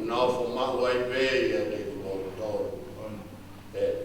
nofo maʻu ai pē ʻiate kimoutolu. ʻĒmeni.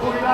That's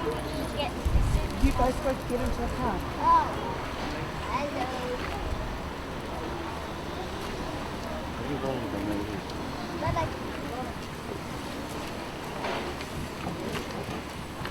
what you get. You guys go get into the car. Oh. Hello. Bye-bye.